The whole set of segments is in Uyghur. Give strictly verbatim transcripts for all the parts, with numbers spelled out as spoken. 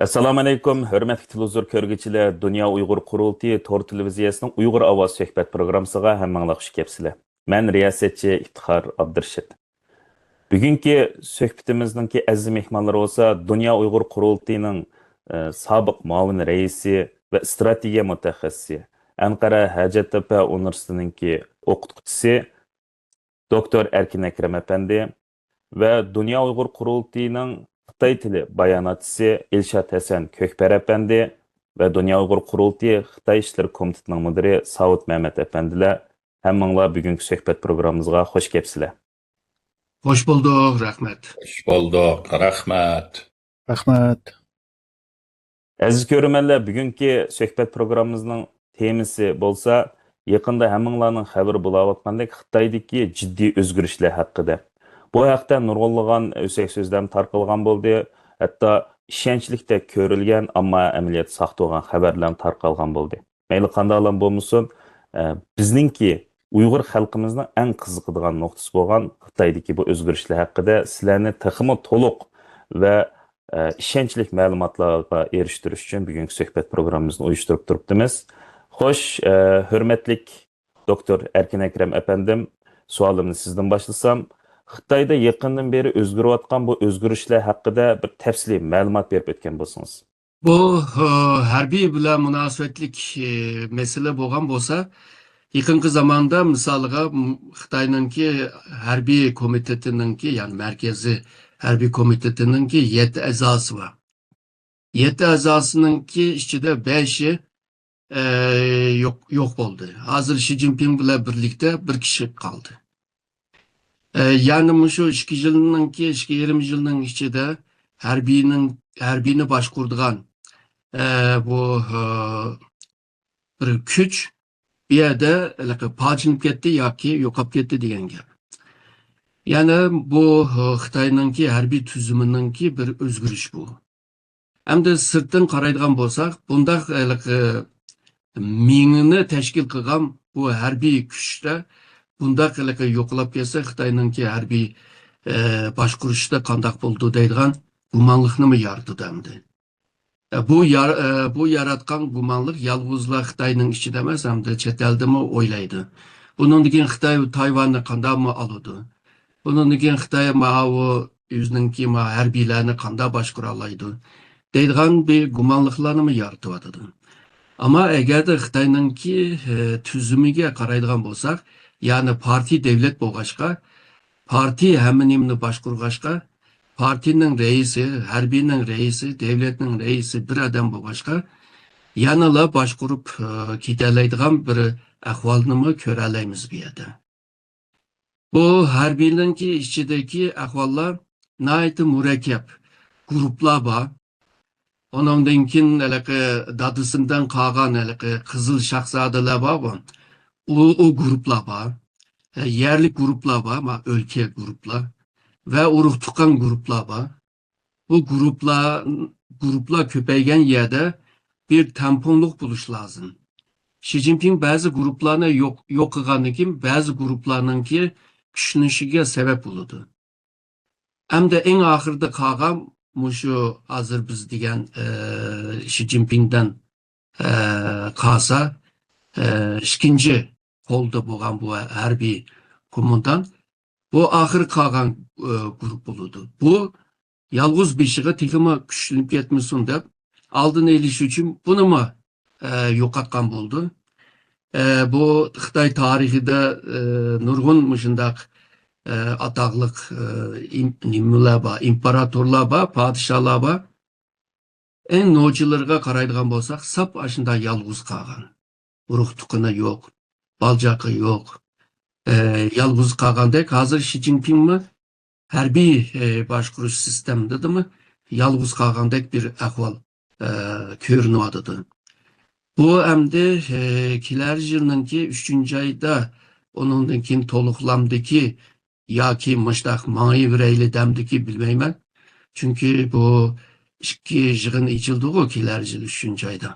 ئەسسالامۇئەلەيكۇم، ھۆرمەتلىك تېلېۋىزور كۆرگۈچىلەر، دۇنيا ئۇيغۇر قۇرۇلتىيى تور تېلېۋىزىيەسىنىڭ ئۇيغۇر ئاۋازى سۆھبەت پروگراممىسىغا ھەممىڭلار خۇش كەپسىلەر. مەن رىياسەتچى ئىپتىخار ئابدۇرېشىت. بۈگۈنكى سۆھبىتىمىزنىڭكى ئەزىز مېھمانلىرى بولسا دۇنيا ئۇيغۇر قۇرۇلتىيىنىڭ، ئە، سابىق مۇئاۋىن رەئىسى ۋە ئىستراتېگىيە مۇتەخەسسىسى، ئەنقەرە ھەجەتتەپە ئۇنىۋېرسىتېتىنىڭكى ئوقۇتقۇچىسى، دوكتور ئەركىن ئەكرەم ئەپەندى ۋە دۇنيا ئۇيغۇر قۇرۇلتىيىنىڭ خىتاي تىلى باياناتچىسى ئىلشات ھەسەن كۆكپەر ئەپەندى ۋە دۇنيا ئۇيغۇر قۇرۇلتىيى خىتاي ئىشلىرى كومىتېتىنىڭ مۇدىرى ساۋۇت مەمەت ئەپەندىلەر، ھەممىڭلار بۈگۈنكى سۆھبەت پروگراممىمىزغا خوش كەپسىلەر. خوش بولدۇق، رەھمەت. خوش بولدۇق، رەھمەت. رەھمەت. ئەزىز كۆرۈرمەنلەر، بۈگۈنكى سۆھبەت پروگراممىمىزنىڭ تېمىسى بولسا، يېقىندا ھەممىڭلارنىڭ خەۋىرى بولاۋاتقاندەك خىتايدىكى جىددىي ئۆزگىرىشلەر ھەققىدە. بۇ ھەقتە نۇرغۇنلىغان ئۆسەك سۆزلەرمۇ تارقالغان بولدى، ھەتتا ئىشەنچلىكتەك كۆرۈلگەن، ئەمما ئەمەلىيەتتە ساختا بولغان خەۋەرلەرمۇ تارقالغان بولدى. مەيلى قانداقلام بولمىسۇن، ئە، بىزنىڭكى ئۇيغۇر خەلقىمىزنىڭ ئەڭ قىزىقىدىغان نۇقتىسى بولغان خىتايدىكى بۇ ئۆزگىرىشلەر ھەققىدە سىلەرنى تېخىمۇ تولۇق ۋە، ئە، ئىشەنچلىك مەلۇماتلارغا ئېرىشتۈرۈش ئۈچۈن بۈگۈنكى سۆھبەت پروگراممىمىزنى ئۇيۇشتۇرۇپ تۇرۇپتىمىز. خوش، ئە، ھۆرمەتلىك دوكتور ئەركىن ئەكرەم ئەپەندىم، سوئالىمنى سىزدىن باشلىسام، خىتايدا يېقىندىن بېرى ئۆزگىرىۋاتقان بۇ ئۆزگىرىشلەر ھەققىدە بىر تەپسىلىي مەلۇمات بېرىپ ئۆتكەن بولسىڭىز. بۇ، ئى، ھەربىي بىلەن مۇناسىۋەتلىك، ئى، مەسىلە بولغان بولسا، يېقىنقى زاماندا مىسالىغا، م-، خىتاينىڭكى ھەربىي كومىتېتىنىڭكى، يەنى مەركىزىي ھەربىي كومىتېتىنىڭكى يەتتە ئەزاسى بار. يەتتە ئەزاسىنىڭكى ئىچىدە بەشى، ئى، يوق، يوق بولدى. ھازىر شى جىنپىڭ بىلەن بىرلىكتە بىر كىشى قالدى. ئە، يەنى مۇشۇ ئىككى يىلنىڭكى، ئىككى يېرىم يىلنىڭ ئىچىدە ھەربىينىڭ، ھەربىينى باشقۇرىدىغان، ئە، بۇ، ئە، بىر كۈچ بۇ يەردە ھېلىقى پارچىلىنىپ كەتتى ياكى يوقاپ كەتتى دېگەن گەپ. يەنى بۇ، ئە، خىتاينىڭكى ھەربىي تۈزۈمىنىڭكى بىر ئۆزگىرىش بۇ. ئەمدى سىرتتىن قارايدىغان بولساق، بۇنداق ھېلىقى مېڭىنى تەشكىل قىلغان بۇ ھەربىي كۈچلەر بۇنداق ھېلىقى يوقىلاپ كەتسە، خىتاينىڭكى ھەربىي، ئە، باشقۇرۇشتا قانداق بولىدۇ دەيدىغان گۇمانلىقنىمۇ يارىتىدۇ ئەمدى. ئە، بۇ يار-، ئە، بۇ ياراتقان گۇمانلىق يالغۇزلا خىتاينىڭ ئىچىدە ئەمەس، ئەمدى چەت ئەلدىمۇ ئويلايدۇ. بۇنىڭدىن كېيىن خىتاي تايۋاننى قانداقمۇ ئالىدۇ؟ بۇنىڭدىن كېيىن خىتاي ماۋۇ ئۆزىنىڭكى ما ھەربىيلەرنى قانداق باشقۇرالايدۇ دەيدىغان بىر گۇمانلىقلارنىمۇ يارىتىۋاتىدۇ. ئەمما ئەگەردە خىتاينىڭكى، ئە، تۈزۈمىگە قارايدىغان بولساق، يەنى پارتىيە دەۋلەت بولغاچقا، پارتىيە ھەممە نېمىنى باشقۇرغاچقا، پارتىيىنىڭ رەئىسى، ھەربىينىڭ رەئىسى، دەۋلەتنىڭ رەئىسى بىر ئادەم بولغاچقا، يەنىلا باشقۇرۇپ، ئە، كېتەلەيدىغان بىر ئەھۋالنىمۇ كۆرەلەيمىز بۇ يەردە. بۇ ھەربىينىڭكى ئىچىدىكى ئەھۋاللار ناھايىتى مۇرەككەپ. گۇرۇپپىلار بار. ئۇنىڭدىن كېيىن ھېلىقى دادىسىدىن قالغان ھېلىقى قىزىل شاھزادىلەر بارغۇ. ئۇ، ئۇ گۇرۇپپىلار بار. يەرلىك گۇرۇپپىلار بار، ما، ئۆلكە گۇرۇپپىلار ۋە ئۇرۇق تۇغقان گۇرۇپپىلار بار. بۇ گۇرۇپپىلار، گۇرۇپپىلار كۆپەيگەن يەردە بىر تەڭپۇڭلۇق بولۇش لازىم. شى جىنپىڭ بەزى گۇرۇپپىلارنى يوق، يوق قىلغاندىن كېيىن بەزى گۇرۇپپىلارنىڭكى كۈچلىنىشىگە سەۋەب بولىدۇ. ئەمدى ئەڭ ئاخىرىدا قالغان مۇشۇ ھازىر بىز دېگەن، ئە، شى جىنپىڭدىن، ئە، قالسا، ئە، ئىككىنچى قولدا بولغان بۇ ھەربىي قوماندان، بۇ ئاخىرى قالغان، ئە، گۇرۇپپا بولىدۇ. بۇ يالغۇز بېشىغا تېخىمۇ كۈچلىنىپ كەتمىسۇن دەپ، ئالدىنى ئېلىش ئۈچۈن بۇنىمۇ، ئە، يوقاتقان بولىدۇ. ئە، بۇ خىتاي تارىخىدا، ئە، نۇرغۇن مۇشۇنداق، ئە، ئاتاقلىق، ئە، ئىم-، نېمىلەر بار، ئىمپېراتورلار بار، پادىشاھلار بار. ئەڭ نوچىلىرىغا قارايدىغان بولساق، ساپ ئاشۇنداق يالغۇز قالغان. ئۇرۇق-تۇغقىنى يوق، بالا-چاقا يوق. ئە، يالغۇز قالغاندەك، ھازىر شى جىنپىڭمۇ ھەربىي، ئە، باشقۇرۇش سىستېمىدىمۇ يالغۇز قالغاندەك بىر ئەھۋال، ئە، كۆرۈنۈۋاتىدۇ. بۇ ئەمدى، ئە، كېلەر يىلنىڭكى ئۈچىنچى ئايدا، ئۇنىڭدىن كېيىن تولۇقلامدىكى ياكى مۇشتاق ماڭىۋېرەيلى دەمدىكى بىلمەيمەن. چۈنكى بۇ ئىككى يىغىن ئېچىلدىغۇ كېلەر يىل ئۈچىنچى ئايدا.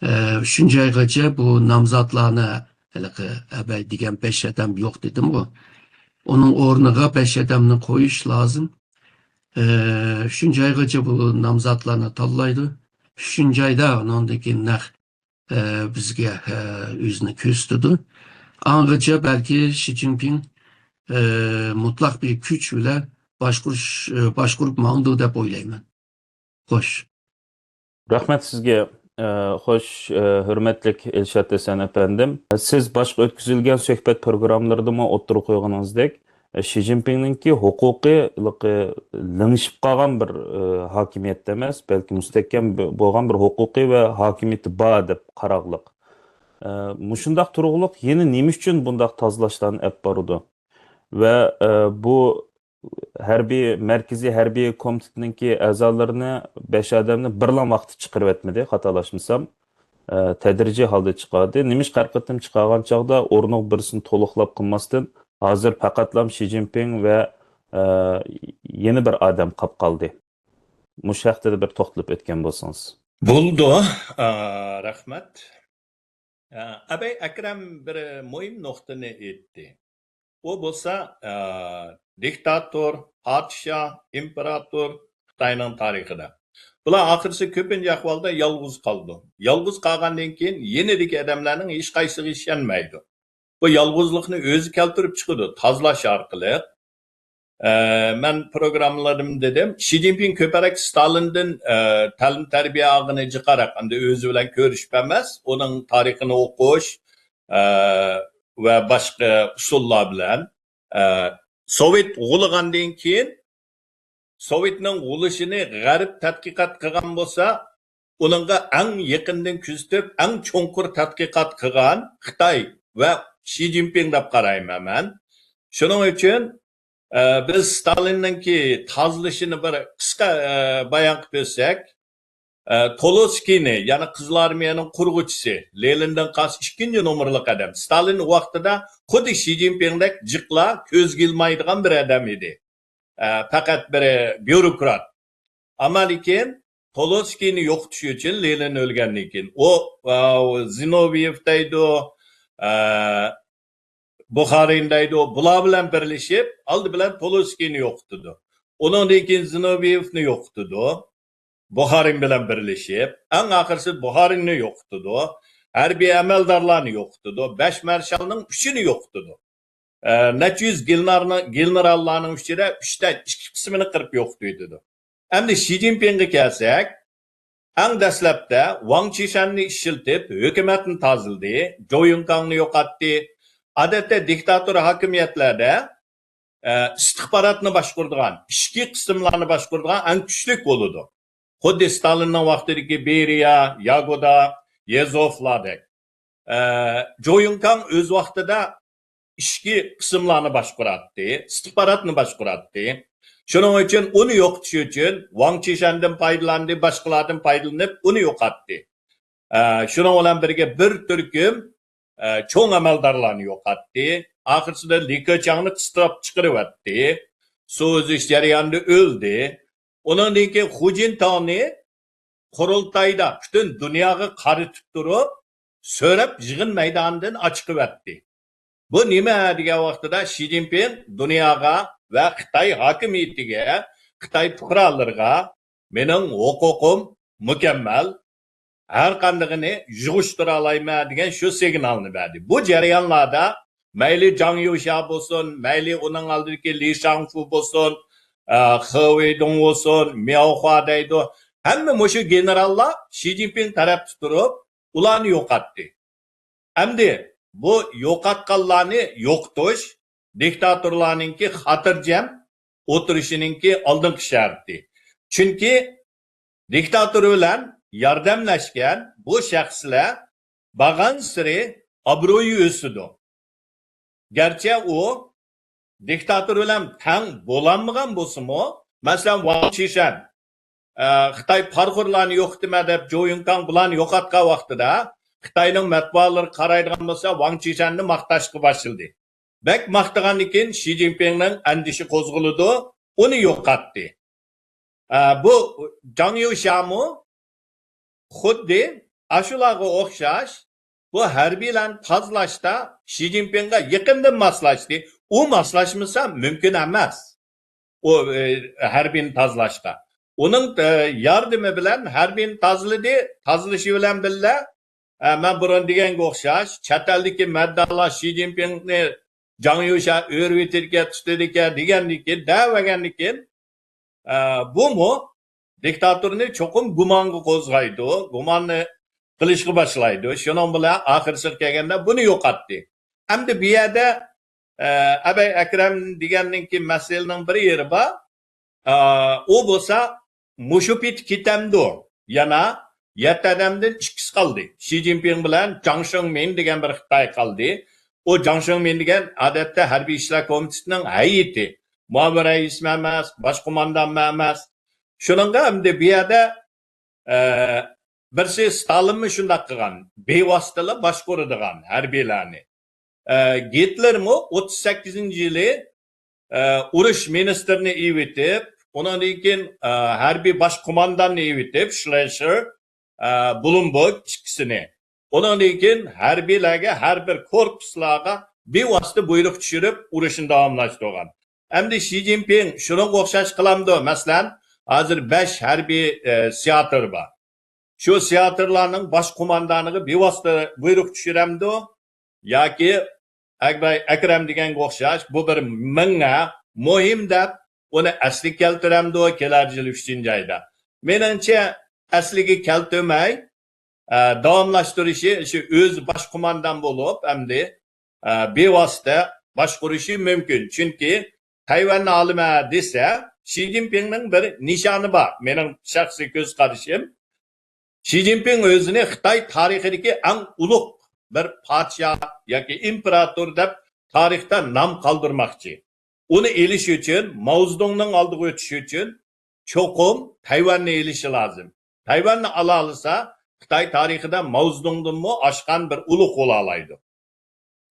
ئە، ئۈچىنچى ئايغىچە بۇ نامزاتلارنى ھېلىقى ئەبەي دېگەن بەش ئادەم يوق دېدىمغۇ. ئۇنىڭ ئورنىغا بەش ئادەمنى قويۇش لازىم. ئۈچىنچى ئايغىچە بۇ نامزاتلارنى تاللايدۇ. ئۈچىنچى ئايدا ئۇنىڭدىن كېيىن نەق، ئە، بىزگە، ئە، ئۆزىنى كۆرسىتىدۇ. ئاڭغىچە بەلكى شى جىنپىڭ، ئە، مۇتلەق بىر كۈچ بىلەن باشقۇرۇش، ئە، باشقۇرۇپ ماڭىدۇ دەپ ئويلايمەن. خوش. رەھمەت سىزگە، ئە، خوش، ئە، ھۆرمەتلىك ئىلشات ھەسەن ئەپەندىم. سىز باشقا ئۆتكۈزۈلگەن سۆھبەت پروگراممىلىرىدىمۇ ئوتتۇرىغا قويغىنىڭىزدەك، ئە، شى جىنپىڭنىڭكى ھوقۇقىي، لىڭشىپ قالغان بىر، ئە، ھاكىمىيەتتە ئەمەس، بەلكى مۇستەھكەم بولغان بىر ھوقۇقى ۋە ھاكىمىيىتى بار دەپ قاراغلىق. ئە، مۇشۇنداق تۇرۇقلۇق يەنە نېمە ئۈچۈن بۇنداق تازىلاشلارنى ئەپ بارىدۇ؟ ۋە، ئە، بۇ ھەربىي، مەركىزىي ھەربىي كومىتېتنىڭكى ئەزالىرىنى، بەش ئادەمنى بىرلا ۋاقىتتا چىقىرىۋەتمىدى، خاتالاشمىسام. ئە، تەدرىجىي ھالدا چىقاردى. نېمىشقا ھەر قېتىم چىقارغان چاغدا ئورنىغا بىرسىنى تولۇقلاپ قىلماستىن، ھازىر پەقەتلام شى جىنپىڭ ۋە، ئە، يەنە بىر ئادەم قاپ قالدى. مۇشۇ ھەقتە بىر توختىلىپ ئۆتكەن بولسىڭىز. بولىدۇ. ئا، رەھمەت. ئا، ئەبەي ئەكرەم بىر مۇھىم نۇقتىنى ئېيتتى. ئۇ بولسا، ئا، دىكتاتور، پادىشاھ، ئىمپېراتور خىتاينىڭ تارىخىدا. بۇلار ئاخىرسى كۆپىنچە ئەھۋالدا يالغۇز قالىدۇ. يالغۇز قالغاندىن كېيىن يېنىدىكى ئادەملەرنىڭ ھېچقايسىسىغا ئىشەنمەيدۇ. بۇ يالغۇزلۇقنى ئۆزى كەلتۈرۈپ چىقىدۇ، تازىلاش ئارقىلىق. ئە، مەن پروگراممىلىرىمدا دېدىم، شى جىنپىڭ كۆپرەك ستالىندىن، ئە، تەلىم تەربىيە ئالغىنى جىقراق، ئەمدى ئۆزى بىلەن كۆرۈشۈپ ئەمەس، ئۇنىڭ تارىخىنى ئوقۇش، ئە، ۋە باشقا ئۇسۇللار بىلەن، ئە، سوۋېت غۇلىغاندىن كېيىن، سوۋېتنىڭ غۇلىشىنى غەرب تەتقىقات قىلغان بولسا، ئۇنىڭغا ئەڭ يېقىندىن كۆزىتىپ، ئەڭ چوڭقۇر تەتقىقات قىلغان خىتاي ۋە شى جىنپىڭ دەپ قارايمەن مەن. شۇنىڭ ئۈچۈن، ئە، بىز ستالىننىڭكى تازىلىشىنى بىر قىسقا، ئە، بايان قىلىپ ئۆتسەك، ئە، تولوتسكىينى، يەنى قىزىل ئارمىيەنىڭ قۇرغۇچىسى، لېنىندىن قالسا ئىككىنچى نومۇرلۇق ئادەم. ستالىن ئۇ ۋاقتىدا خۇددى شى جىنپىڭدەك جىقلا كۆزگە ئىلمايدىغان بىر ئادەم ئىدى. ئە، پەقەت بىر بيۇروكرات. ئەمما لېكىن تولوتسكىينى يوقىتىش ئۈچۈن، لېنىن ئۆلگەندىن كېيىن، ئۇ، ئە، زىنوۋيېف دەيدۇ، ئە، بۇخارىن دەيدۇ، بۇلار بىلەن بىرلىشىپ، ئالدى بىلەن تولوتسكىينى يوقىتىدۇ. ئۇنىڭدىن كېيىن زىنوۋيېفنى يوقىتىدۇ، بۇخارىن بىلەن بىرلىشىپ. ئەڭ ئاخىرسى بۇخارىننى يوقىتىدۇ، ھەربىي ئەمەلدارلارنى يوقىتىدۇ، بەش مارشالنىڭ ئۈچىنى يوقىتىدۇ. ئە، نەچچە يۈز گېنېرالنىڭ، گېنېراللارنىڭ ئىچىدە ئۈچتە ئىككى قىسمىنى قىرىپ يوقىتىۋېتىدۇ. ئەمدى شى جىنپىڭغا كەلسەك، ئەڭ دەسلەپتە ۋاڭ چىشەننى ئىشلىتىپ، ھۆكۈمەتنى تازىلىدى، جويۇڭكاڭنى يوقاتتى. ئادەتتە دىكتاتور ھاكىمىيەتلەردە، ئە، ئىستىخباراتنى باشقۇرىدىغان، ئىچكى قىسىملارنى باشقۇرىدىغان ئەڭ كۈچلۈك بولىدۇ. خۇددى ستالىننىڭ ۋاقتىدىكى بېرىيە، ياگودا، يېزوفلاردەك. ئە، جويۇڭكاڭ ئۆز ۋاقتىدا ئىچكى قىسىملارنى باشقۇراتتى، ئىستىخباراتنى باشقۇراتتى. شۇنىڭ ئۈچۈن ئۇنى يوقىتىش ئۈچۈن ۋاڭ چىشەندىن پايدىلاندى، باشقىلاردىن پايدىلىنىپ ئۇنى يوقاتتى. ئە، شۇنىڭ بىلەن بىرگە بىر تۈركۈم، ئە، چوڭ ئەمەلدارلارنى يوقاتتى. ئاخىرسىدا لى كېچياڭنى قىستۇرۇپ چىقىرىۋەتتى. سۇ ئۈزۈش جەريانىدا ئۆلدى. ئۇنىڭدىن كېيىن خۇ جىنتاۋنى قۇرۇلتايدا پۈتۈن دۇنياغا قارىتىپ تۇرۇپ، سۆرەپ يىغىن مەيدانىدىن ئاچىقىۋەتتى. بۇ نېمە دېگەن ۋاقتىدا شى جىنپىڭ دۇنياغا ۋە خىتاي ھاكىمىيىتىگە، خىتاي پۇقرالىرىغا مېنىڭ ھوقۇقۇم مۇكەممەل، ھەر قاندىقىنى يىغىشتۇرالايمەن دېگەن شۇ سىگنالنى بەردى. بۇ جەريانلاردا مەيلى جاڭ يۇشيا بولسۇن، مەيلى ئۇنىڭ ئالدىدىكى لى شاڭفۇ بولسۇن، ئە، خې ۋېيدۇڭ بولسۇن، مياۋخۇا دەيدۇ. ھەممە مۇشۇ گېنېراللار شى جىنپىڭ تەرەپتە تۇرۇپ، ئۇلارنى يوقاتتى. ئەمدى بۇ يوقاتقانلارنى يوقىتىش دىكتاتورلارنىڭكى خاتىرجەم ئولتۇرۇشىنىڭكى ئالدىنقى شەرتى. چۈنكى دىكتاتور بىلەن ياردەملەشكەن بۇ شەخسلەر بارغانسېرى ئابرۇيى ئۆسىدۇ. گەرچە ئۇ دىكتاتور بىلەن تەڭ بولالمىغان بولسىمۇ، مەسىلەن، ۋاڭ چىشەن، ئە، خىتاي پارىخورلارنى يوقىتىمەن دەپ، جويۇڭكاڭ بۇلارنى يوقاتقان ۋاقتىدا، خىتاينىڭ مەتبۇئاتلىرى قارايدىغان بولسا، ۋاڭ چىشەننى ماختاشقا باشلىدى. بەك ماختىغاندىن كېيىن، شى جىنپىڭنىڭ ئەندىشە قوزغىلىدۇ، ئۇنى يوقاتتى. ئە، بۇ جاڭ يۇشيامۇ خۇددى ئاشۇلارغا ئوخشاش، بۇ ھەربىيلەرنى تازىلاشتا شى جىنپىڭغا يېقىندىن ماسلاشتى. ئۇ ماسلاشمىسا مۇمكىن ئەمەس. ئۇ، ئە، ھەربىينى تازىلاشتا. ئۇنىڭ، ئە، ياردىمى بىلەن ھەربىينى تازىلىدى. تازىلىشى بىلەن بىللە، ئە، مەن بۇرۇن دېگەنگە ئوخشاش، چەت ئەلدىكى مەددالار شى جىنپىڭنى جاڭ يۇشا ئۆرۈۋېتىدىكەن، تۇتىدىكەن دېگەندىن كېيىن، دەۋەرگەندىن كېيىن، ئە، بۇمۇ دىكتاتورنى چوقۇم گۇمانغا قوزغايدۇ، گۇماننى قىلىشقا باشلايدۇ. شۇنىڭ بىلەن ئاخىرسىغا كەلگەندە بۇنى يوقاتتى. ئەمدى بۇ يەردە، ئە، ئەبەي ئەكرەم دېگەننىڭكى مەسىلىنىڭ بىر يېرى بار. ئە، ئۇ بولسا مۇشۇ پېتى كېتەمدۇ؟ يەنە يەتتە ئادەمدىن ئىككىسى قالدى. شى جىنپىڭ بىلەن جاڭ شېڭمىن دېگەن بىر خىتاي قالدى. ئۇ جاڭ شېڭمىن دېگەن ئادەتتە ھەربىي ئىشلار كومىتېتىنىڭ ھەيئىتى. مۇئاۋىن رەئىسمۇ ئەمەس، باش قوماندانمۇ ئەمەس. شۇنىڭغا ئەمدى بۇ يەردە، ئە، بىرسى ستالىنمۇ شۇنداق قىلغان، بىۋاسىتىلا باشقۇرىدىغان ھەربىيلەرنى. ئە، گىتلېرمۇ ئوتتۇز سەككىزىنچى يىلى، ئە، ئۇرۇش مىنىستىرىنى ئېۋىتىپ، ئۇنىڭدىن كېيىن، ئە، ھەربىي باش قومانداننى ئېۋىتىپ، شلېسېر، ئە، بلومبېرگ ئىككىسىنى. ئۇنىڭدىن كېيىن ھەربىيلەرگە ھەر بىر كورپۇسلارغا بىۋاسىتە بۇيرۇق چۈشۈرۈپ، ئۇرۇشنى داۋاملاشتۇرغان. ئەمدى شى جىنپىڭ شۇنىڭغا ئوخشاش قىلامدۇ؟ مەسىلەن، ھازىر بەش ھەربىي، ئە، سېناتور بار. شۇ سېناتورلارنىڭ باش قوماندانىغا بىۋاسىتە بۇيرۇق چۈشۈرەمدۇ؟ ياكى ئەكبەر ئەكرەم دېگەنگە ئوخشاش، بۇ بىر مېڭە مۇھىم دەپ، ئۇنى ئەسلىگە كەلتۈرەمدۇ كېلەر يىل ئۈچىنچى ئايدا؟ مېنىڭچە، ئەسلىگە كەلتۈرمەي، ئە، داۋاملاشتۇرۇشى، شۇ ئۆزى باش قوماندان بولۇپ، ئەمدى، ئە، بىۋاسىتە باشقۇرۇشى مۇمكىن. چۈنكى تەيۋەننى ئالىمەن دېسە، شى جىنپىڭنىڭ بىر نىشانى بار. مېنىڭ شەخسىي كۆز قارىشىم. شى جىنپىڭ ئۆزىنى خىتاي تارىخىدىكى ئەڭ ئۇلۇغ بىر پادىشاھ ياكى ئىمپېراتور دەپ تارىختا نام قالدۇرماقچى. ئۇنى ئېلىش ئۈچۈن، ماۋزېدۇڭنىڭ ئالدىغا ئۆتۈش ئۈچۈن چوقۇم تەيۋەننى ئېلىشى لازىم. تەيۋەننى ئالالىسا، خىتاي تارىخىدا ماۋزېدۇڭدىنمۇ ئاشقان بىر ئۇلۇغ بولالايدۇ.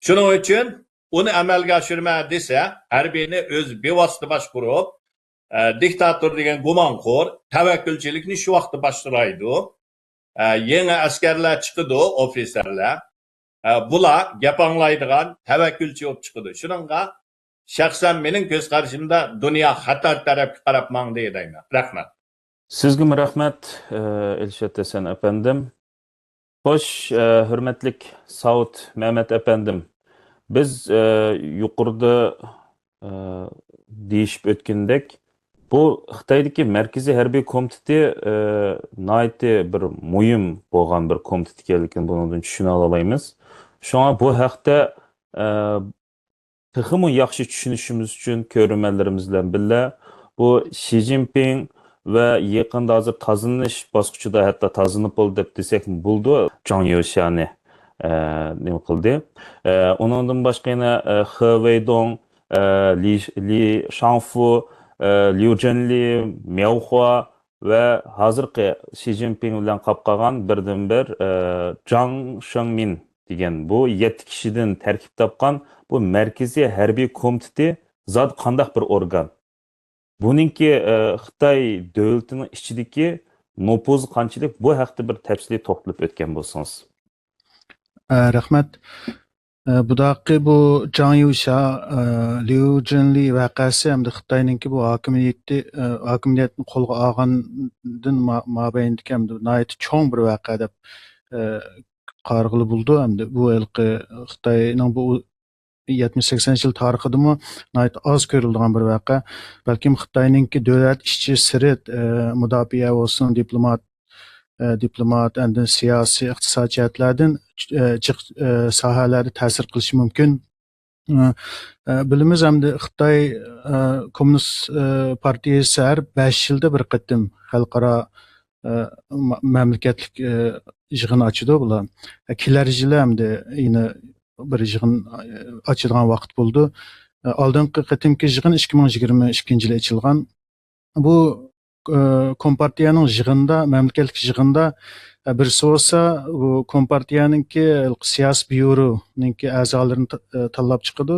شۇنىڭ ئۈچۈن ئۇنى ئەمەلگە ئاشۇرىمەن دېسە، ھەربىينى ئۆزى بىۋاسىتە باشقۇرۇپ، ئە، دىكتاتور دېگەن گۇمانخور، تەۋەككۈلچىلىكنى شۇ ۋاقىتتا باشلايدۇ. ئە، يېڭى ئەسكەرلەر چىقىدۇ، ئوفىتسېرلار. ئە، بۇلار گەپ ئاڭلايدىغان، تەۋەككۈلچى بولۇپ چىقىدۇ. شۇنىڭغا شەخسەن مېنىڭ كۆز قارىشىمدا دۇنيا خەتەر تەرەپكە قاراپ ماڭدى دەيمەن. رەھمەت. سىزگىمۇ رەھمەت، ئە، ئېلشات ھەسەن ئەپەندىم. خوش، ئە، ھۆرمەتلىك ساۋۇت مەمەت ئەپەندىم، بىز، ئە، يۇقىرىدا، ئە، دېيىشىپ ئۆتكىنىدەك، بۇ خىتايدىكى مەركىزىي ھەربىي كومىتېتى، ئە، ناھايىتى بىر مۇھىم بولغان بىر كومىتېت ئىكەنلىكىنى بۇنىڭدىن چۈشىنەلەيمىز. شۇڭا بۇ ھەقتە، ئە، تېخىمۇ ياخشى چۈشىنىشىمىز ئۈچۈن كۆرۈرمەنلىرىمىز بىلەن بىللە بۇ شى جىنپىڭ ۋە يېقىندا ھازىر تازىلىنىش باسقۇچىدا، ھەتتا تازىلىنىپ بولدى دەپ دېسەكمۇ بولىدۇ، جاڭ يۇشيانى، ئە، نېمە قىلدى. ئە، ئۇنىڭدىن باشقا يەنە، ئە، خې ۋېيدوڭ، ئە، لى، لى شاڭفۇ، ئە، ليۇ جېنلى، مياۋ خۇا ۋە ھازىرقى شى جىنپىڭ بىلەن قاپ قالغان بىردىنبىر، ئە، جاڭ شېڭمىن دېگەن بۇ يەتتە كىشىدىن تەركىب تاپقان بۇ مەركىزىي ھەربىي كومىتېتى زادى قانداق بىر ئورگان؟ بۇنىڭكى، ئە، خىتاي دۆلىتىنىڭ ئىچىدىكى نوپۇزى قانچىلىك؟ بۇ ھەقتە بىر تەپسىلىي توختىلىپ ئۆتكەن بولسىڭىز. ئە، رەھمەت. ئە، بۇداقى بۇ جاڭ يۇشا، ئە، ليۇ جېنلى ۋەقەسى ھەمدە خىتاينىڭكى بۇ ھاكىمىيىتى، ئە، ھاكىمىيەتنى قولغا ئالغاندىن ما-، مابەينىدىكى ھەمدە ناھايىتى چوڭ بىر ۋەقە دەپ، ئە، قارىغىلى بولىدۇ. ھەمدە بۇ ھېلىقى خىتاينىڭ بۇ يەتمىش سەكسەن يىل تارىخىدىمۇ ناھايىتى ئاز كۆرۈلىدىغان بىر ۋەقە. بەلكىم خىتاينىڭكى دۆلەت ئىچى سىرت، ئە، مۇداپىئە بولسۇن، دىپلومات، ئە، دىپلومات، ئاندىن سىياسىي، ئىقتىسادىي جەھەتلەردىن، ئە، جىق، ئە، ساھەلەردە تەسىر قىلىشى مۇمكىن. ئە، ئە، بىلىمىز ئەمدى خىتاي، ئە، كوممۇنىست، ئە، پارتىيىسى ھەر بەش يىلدا بىر قېتىم خەلقئارا، ئە، مە-، مەملىكەتلىك، ئە، يىغىن ئاچىدۇ بۇلار. ئە، كېلەر يىلى ئەمدى يەنە بىر يىغىن، ئە، ئاچىدىغان ۋاقىت بولىدۇ. ئە، ئالدىنقى قېتىمكى يىغىن ئىككى مىڭ يىگىرمە ئىككىنچى يىلى ئېچىلغان. بۇ، ئە، كومپارتىيەنىڭ يىغىنىدا، مەملىكەتلىك يىغىندا، ئە، بىرسى بولسا بۇ كومپارتىيەنىڭكى سىياسىي بيۇرونىڭكى ئەزالىرىنى تا-، ئە، تاللاپ چىقىدۇ.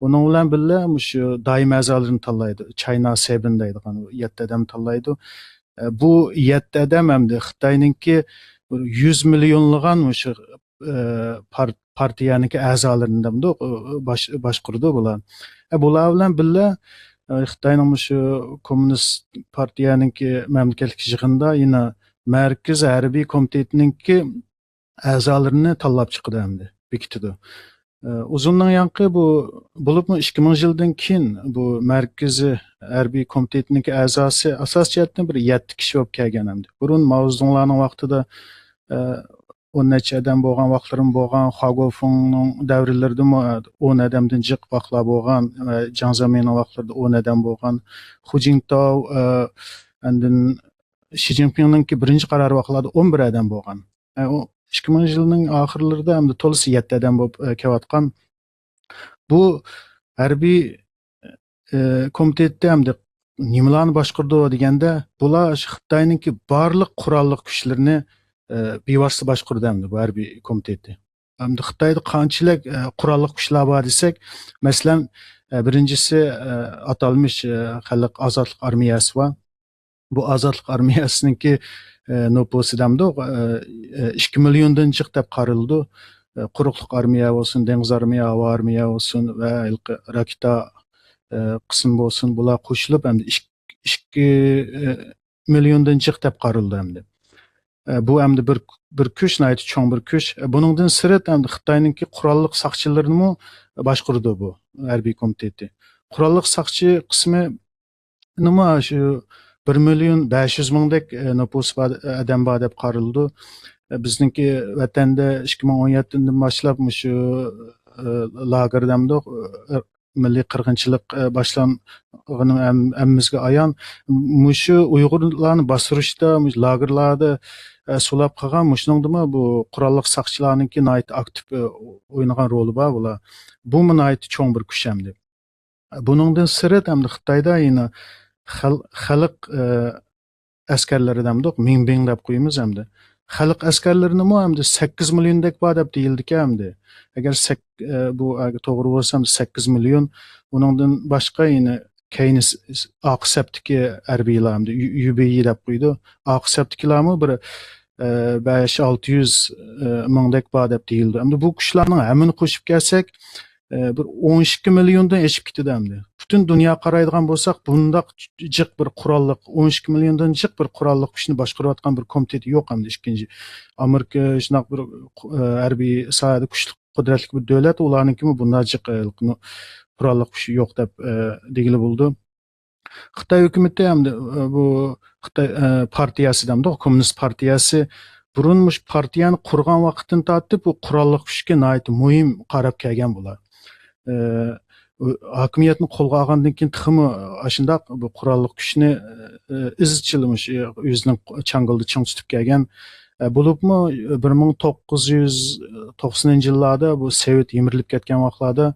ئۇنىڭ بىلەن بىللە مۇشۇ دائىمىي ئەزالىرىنى تاللايدۇ. چاينا سېۋېن دەيدىغان يەتتە ئادەم تاللايدۇ. ئە، بۇ يەتتە ئادەم ئەمدى خىتاينىڭكى بىر يۈز مىليونلىغان مۇشۇ، ئە، پار-، پارتىيەنىڭكى ئەزالىرىنى دەمدۇ، ئە، باش-، باشقۇرىدۇ بۇلار. ئە، بۇلار بىلەن بىللە ئە، خىتاينىڭ مۇشۇ كوممۇنىست پارتىيەنىڭكى مەملىكەتلىك يىغىنىدا يەنە مەركىزىي ھەربىي كومىتېتىنىڭكى ئەزالىرىنى تاللاپ چىقىدۇ ئەمدى، بېكىتىدۇ. ئە، ئۇزۇندىن يانقى بۇ، بولۇپمۇ ئىككى مىڭىنچى يىلدىن كېيىن بۇ مەركىزىي ھەربىي كومىتېتنىڭكى ئەزاسى ئاساسىي جەھەتتىن بىر يەتتە كىشى بولۇپ كەلگەن ئەمدى. بۇرۇن ماۋزېدۇڭلارنىڭ ۋاقتىدا، ئە، ئون نەچچە ئادەم بولغان ۋاقىتلىرىمۇ بولغان، خۇاگوفېڭنىڭ دەۋرلىرىدىمۇ، ئە، ئون ئادەمدىن جىق ۋاقىتلار بولغان، ئە، جياڭ زېمىنىڭ ۋاقىتلىرىدا ئون ئادەم بولغان، خۇ جىنتاۋ، ئە، ئاندىن شى جىنپىڭنىڭكى بىرىنچى قارار ۋاقىتلاردا ئون بىر ئادەم بولغان. ئە، ئۇ ئىككى مىڭىنچى يىلنىڭ ئاخىرلىرىدا ئەمدى تولىسى يەتتە ئادەم بولۇپ، ئە، كېلىۋاتقان. بۇ ھەربىي، ئە، كومىتېتتا ئەمدى نېمىلارنى باشقۇرىدۇ دېگەندە، بۇلار شۇ خىتاينىڭكى بارلىق قوراللىق كۈچلىرىنى، ئە، بىۋاسىتە باشقۇرىدۇ ئەمدى بۇ ھەربىي كومىتېتى. ئەمدى خىتايدا قانچىلىك، ئە، قوراللىق كۈچلەر بار دېسەك، مەسىلەن، ئە، بىرىنچىسى، ئە، ئاتالمىش، ئە، خەلق ئازادلىق ئارمىيەسى بار. بۇ ئازادلىق ئارمىيەسىنىڭكى، ئە، نوپۇسى دەمدۇق، ئە، ئە، ئىككى مىليوندىن جىق دەپ قارىلىدۇ. ئە، قۇرۇقلۇق ئارمىيە بولسۇن، دېڭىز ئارمىيە، ھاۋا ئارمىيە بولسۇن ۋە ھېلىقى راكېتا، ئە، قىسمى بولسۇن، بۇلار قوشۇلۇپ ئەمدى ئىك-، ئىككى، ئە، مىليوندىن جىق دەپ قارىلىدۇ ئەمدى. ئە، بۇ ئەمدى بىر، بىر كۈچ، ناھايىتى چوڭ بىر كۈچ. ئە، بۇنىڭدىن سىرت ئەمدى خىتاينىڭكى قوراللىق ساقچىلىرىنىمۇ باشقۇرىدۇ بۇ ھەربىي كومىتېتى. قوراللىق ساقچى قىسمى نېمە شۇ بىر مىليون بەش يۈز مىڭدەك، ئە، نوپۇس بار، ئادەم بار دەپ قارىلىدۇ. ئە، بىزنىڭكى ۋەتەندە ئىككى مىڭ ئون يەتتىدىن باشلاپ مۇشۇ، ئە، لاگېر دەمدۇق، ئە، مىللىي قىرغىنچىلىق، ئە، باشلانغىنى ھەم-، ھەممىمىزگە ئايان. مۇشۇ ئۇيغۇرلارنى باستۇرۇشتا، مۇشۇ لاگېرلاردا، ئە، سولاپ قالغان، مۇشۇنىڭدىمۇ بۇ قوراللىق ساقچىلارنىڭكى ناھايىتى ئاكتىپ، ئە، ئوينىغان رولى بار بۇلار. بۇمۇ ناھايىتى چوڭ بىر كۈچ ئەمدى. بۇنىڭدىن سىرت، ئەمدى خىتايدا يەنە خەل-، خەلق، ئە، ئەسكەرلىرى دەمدۇق، مىڭبىڭ دەپ قويىمىز ئەمدى. خەلق ئەسكەرلىرىنىمۇ ئەمدى سەككىز مىليوندەك بار دەپ دېيىلىدىكەن ئەمدى. ئەگەر سەك-، ئە، بۇ ئەگەر توغرا بولسا، ئەمدى سەككىز مىليون. ئۇنىڭدىن باشقا يەنە كەينى س-، س-، ئارقا سەپتىكى ھەربىيلار ئەمدى، يۇ-، يۇ بى ئى دەپ قويىدۇ. ئارقا سەپتىكىلارمۇ بىر، ئە، بەش، ئالتە يۈز، ئە، مىڭدەك بار دەپ دېيىلىدۇ. ئەمدى بۇ كۈچلەرنىڭ ھەممىنى قوشۇپ كەلسەك، ئە، بىر ئون ئىككى مىليوندىن ئېشىپ كېتىدۇ ئەمدى. پۈتۈن دۇنيا قارايدىغان بولساق، بۇنداق جىق بىر قوراللىق، ئون ئىككى مىليوندىن جىق بىر قوراللىق كۈچنى باشقۇرۇۋاتقان بىر كومىتېت يوق ئەمدى ئىككىنچى. ئامېرىكا شۇنداق بىر، ئە، ھەربىي ساھەدە كۈچلۈك، قۇدرەتلىك بىر دۆلەت، ئۇلارنىڭكىمۇ بۇنداق جىق، ئە، قوراللىق كۈچى يوق دەپ، ئە، دېگىلى بولىدۇ. خىتاي ھۆكۈمىتى ئەمدى، ئە، بۇ خىتاي، ئە، پارتىيەسى دەمدۇ، كوممۇنىست پارتىيەسى. بۇرۇن مۇشۇ پارتىيەنى قۇرغان ۋاقىتتىن تارتىپ بۇ قوراللىق كۈچكە ناھايىتى مۇھىم قاراپ كەلگەن بۇلار. ئە، ھاكىمىيەتنى قولغا ئالغاندىن كېيىن تېخىمۇ ئاشۇنداق بۇ قوراللىق كۈچنى، ئە، ئىزچىل مۇشۇ ئۆزىنىڭ چاڭگىلىدا چىڭ تۇتۇپ كەلگەن. ئە، بولۇپمۇ بىر مىڭ توققۇز يۈز توقسىنىنچى يىللاردا بۇ سوۋېت يىمىرىلىپ كەتكەن ۋاقىتلاردا،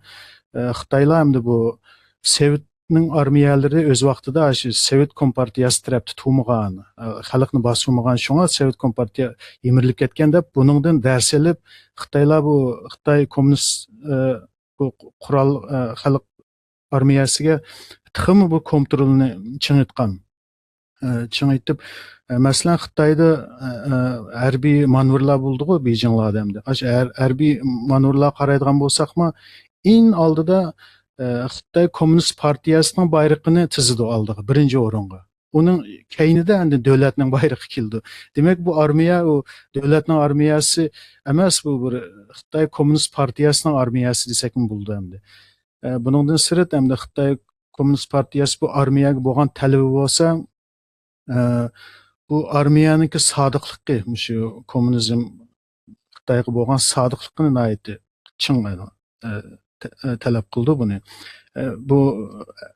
ئە، خىتايلار ئەمدى بۇ سوۋېت نىڭ ئارمىيەلىرى ئۆز ۋاقتىدا شۇ سوۋېت كومپارتىيەسى تەرەپتە تۇرمىغان، ئە، خەلقنى باستۇرمىغان، شۇڭا سوۋېت كومپارتىيە يىمىرىلىپ كەتكەن دەپ، بۇنىڭدىن دەرس ئېلىپ، خىتايلار بۇ خىتاي كوممۇنىست، ئە، بۇ قورال، ئە، خەلق ئارمىيەسىگە تېخىمۇ بۇ كونترولنى چىڭىتقان. ئە، چىڭىتىپ، ئە، مەسىلەن، خىتايدا، ئە، ئە، ھەربىي مانېۋىرلار بولىدىغۇ، بېيجىڭلاردا ئەمدى. ئاشۇ ھەر-، ھەربىي مانېۋىرلارغا قارايدىغان بولساقمۇ، ئەڭ ئالدىدا، ئە، خىتاي كوممۇنىست پارتىيەسىنىڭ بايرىقىنى تىزىدۇ ئالدىغا، بىرىنچى ئورۇنغا. ئۇنىڭ كەينىدە ئەمدى دۆلەتنىڭ بايرىقى كېلىدۇ. دېمەك، بۇ ئارمىيە، ئۇ دۆلەتنىڭ ئارمىيەسى ئەمەس، بۇ بىر خىتاي كوممۇنىست پارتىيەسىنىڭ ئارمىيەسى دېسەكمۇ بولىدۇ ئەمدى. ئە، بۇنىڭدىن سىرت، ئەمدى خىتاي كوممۇنىست پارتىيەسى بۇ ئارمىيەگە بولغان تەلىپى بولسا، ئە، بۇ ئارمىيەنىڭكى سادىقلىقى، مۇشۇ كوممۇنىزم خىتايغا بولغان سادىقلىقىنى ناھايىتى چىڭ، ئە، تە-، ئە، تەلەپ قىلىدۇ بۇنى. ئە، بۇ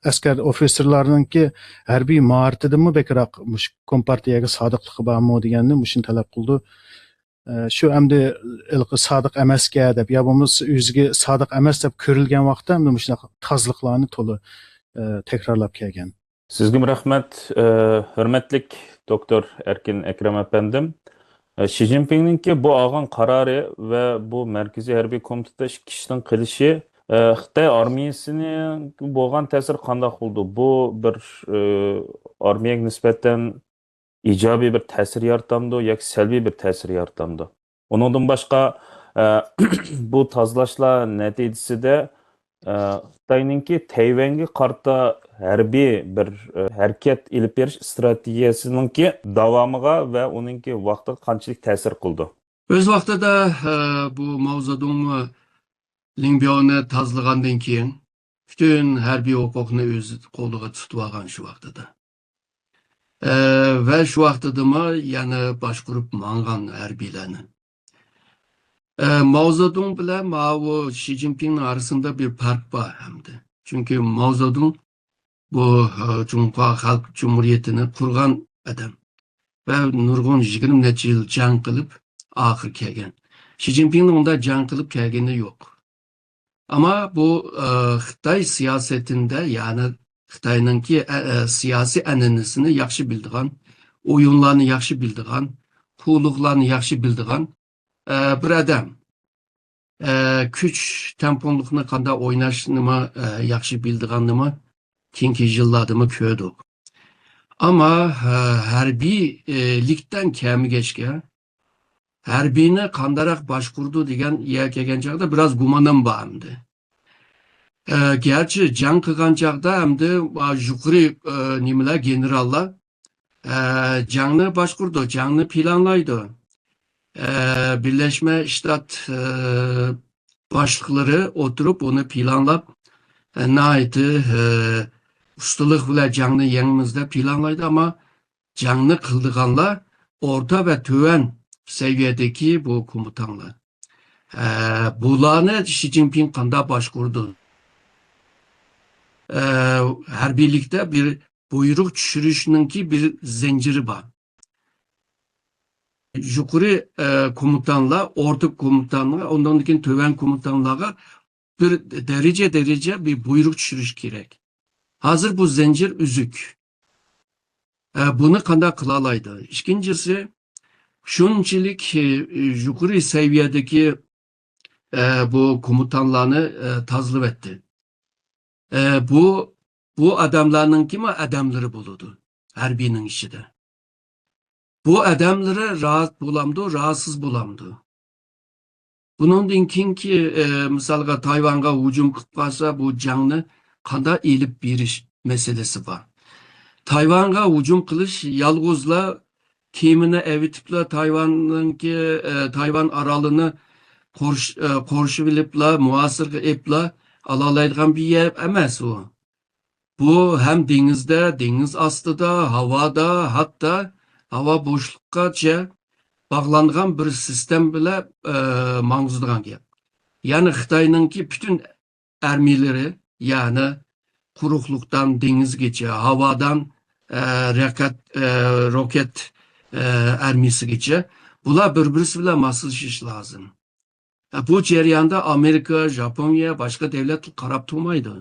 ئەسكەر ئوفىتسېرلارنىڭكى ھەربىي ماھارىتىدىنمۇ بەكرەك مۇشۇ كومپارتىيەگە سادىقلىقى بارمۇ دېگەننى مۇشۇنى تەلەپ قىلىدۇ. ئە، شۇ ئەمدى ھېلىقى سادىق ئەمەسكەن دەپ يا بولمىسا ئۆزىگە سادىق ئەمەس دەپ كۆرۈلگەن ۋاقىتتا ئەمدى مۇشۇنداق تازىلىقلارنى تولا، ئە، تەكرارلاپ كەلگەن. سىزگىمۇ رەھمەت، ئە، ھۆرمەتلىك دوكتور ئەركىن ئەكرەم ئەپەندىم. ئە، شى جىنپىڭنىڭكى بۇ ئالغان قارارى ۋە بۇ مەركىزىي ھەربىي كومىتېتتا ئىككى كىشىنىڭ قېلىشى، ئە، خىتاي ئارمىيەسىنىڭ بولغان تەسىرى قانداق بولىدۇ؟ بۇ بىر، ئە، ئارمىيەگە نىسبەتەن ئىجابىي بىر تەسىر يارىتامدۇ ياكى سەلبىي بىر تەسىر يارىتامدۇ؟ ئۇنىڭدىن باشقا، ئە، بۇ تازىلاشلار نەتىجىسىدە، ئە، خىتاينىڭكى تەيۋەنگە قارىتا ھەربىي بىر، ئە، ھەرىكەت ئېلىپ بېرىش ئىستراتېگىيەسىنىڭكى داۋامىغا ۋە ئۇنىڭكى ۋاقتىغا قانچىلىك تەسىر قىلىدۇ؟ ئۆز ۋاقتىدا، ئە، بۇ ماۋزېدۇڭ لىڭبياۋنى تازىلىغاندىن كېيىن، پۈتۈن ھەربىي ھوقۇقنى ئۆز قولىغا تۇتۇۋالغان شۇ ۋاقتىدا. ئە، ۋە شۇ ۋاقتىدىمۇ يەنە باشقۇرۇپ ماڭغان ھەربىيلەرنى. ئە، ماۋزېدۇڭ بىلەن ماۋۇ شى جىنپىڭنىڭ ئارىسىندا بىر پەرق بار ئەمدى. چۈنكى ماۋزېدۇڭ بۇ، ئە، جۇڭخۇا خەلق جۇمھۇرىيىتىنى قۇرغان ئادەم ۋە نۇرغۇن يىگىرمە نەچچە يىل جەڭ قىلىپ، ئاخىرى كەلگەن. شى جىنپىڭنىڭ ئۇنداق جەڭ قىلىپ كەلگىنى يوق. ئەمما بۇ، ئە، خىتاي سىياسىتىندە، يەنى خىتاينىڭكى، ئە، ئە، سىياسىي ئەنئەنىسىنى ياخشى بىلىدىغان، ئويۇنلارنى ياخشى بىلىدىغان، قۇللۇقلارنى ياخشى بىلىدىغان، ئە، بىر ئادەم. ئە، كۈچ تەڭپۇڭلۇقنى قانداق ئويناشنىمۇ، ئە، ياخشى بىلىدىغاننىمۇ كېيىنكى يىللاردىمۇ كۆردۇق. ئەمما، ئە، ھەربىيلىكتىن كەلمىگەچكە، ھەربىينى قانداقراق باشقۇرىدۇ دېگەن يەرگە كەلگەن چاغدا بىراز گۇمانىم بار ئەمدى. ئە، گەرچە جەڭ قىلغان چاغدا ئەمدى، ئا، يۇقىرى، ئە، نېمىلەر، گېنېراللار، ئە، جەڭنى باشقۇرىدۇ، جەڭنى پىلانلايدۇ. ئە، بىرلەشمە شتات، ئە، باشلىقلىرى ئولتۇرۇپ ئۇنى پىلانلاپ، ئە، ناھايىتى، ئە، ئۇستىلىق بىلەن جەڭنى يەڭمىز دەپ پىلانلايدۇ، ئەمما جەڭنى قىلىدىغانلار ئورتا ۋە تۆۋەن سەۋىيەدىكى بۇ كومىتانلار. ئە، بۇلارنى شى جىنپىڭ قانداق باشقۇرىدۇ؟ ئە، ھەربىيلىكتە بىر بۇيرۇق چۈشۈرۈشنىڭكى بىر زەنجىرى بار. يۇقىرى، ئە، كومىتانلار، ئورتا كومىتانلار، ئۇنىڭدىن كېيىن تۆۋەن كومىتانلارغا بىر دەرىجە-دەرىجە بىر بۇيرۇق چۈشۈرۈش كېرەك. ھازىر بۇ زەنجىر ئۈزۈك. ئە، بۇنى قانداق قىلالايدۇ؟ ئىككىنچىسى، شۇنچىلىك، ئە، يۇقىرى سەۋىيەدىكى، ئە، بۇ كومىتانلارنى، ئە، تازىلىۋەتتى. ئە، بۇ، بۇ ئادەملەرنىڭكىمۇ ئادەملىرى بولىدۇ ھەربىينىڭ ئىچىدە. بۇ ئادەملىرى راھەت بولامدۇ، راھەتسىز بولامدۇ؟ بۇنىڭدىن كېيىنكى، ئە، مىسالغا تايۋانغا ھۇجۇم قىلىپ قالسا، بۇ جەڭنى قانداق ئېلىپ بېرىش مەسىلىسى بار. تايۋانغا ھۇجۇم قىلىش يالغۇزلا كېمىنى ئەۋېتىپلا تايۋاننىڭكى، ئە، تايۋان ئارالىنى قورش-، ئە، قورشىۋېلىپلا، مۇھاسىرىگە ئېلىپلا ئالالايدىغان بىر يەر ئەمەس ئۇ. بۇ ھەم دېڭىزدە، دېڭىز ئاستىدا، ھاۋادا، ھەتتا ھاۋا بوشلۇققىچە باغلانغان بىر سىستېما بىلەن، ئە، ماڭغۇزىدىغان گەپ. يەنى خىتاينىڭكى پۈتۈن ئارمىيىلىرى، يەنى قۇرۇقلۇقتىن دېڭىزگىچە، ھاۋادىن، ئە، رەقەت-، ئە، روكېت، ئە، ئارمىيىسىگىچە، بۇلار بىر-بىرسى بىلەن ماسلىشىش لازىم. ئە، بۇ جەرياندا ئامېرىكا، ژاپونىيە، باشقا دۆلەت قاراپ تۇرمايدۇ.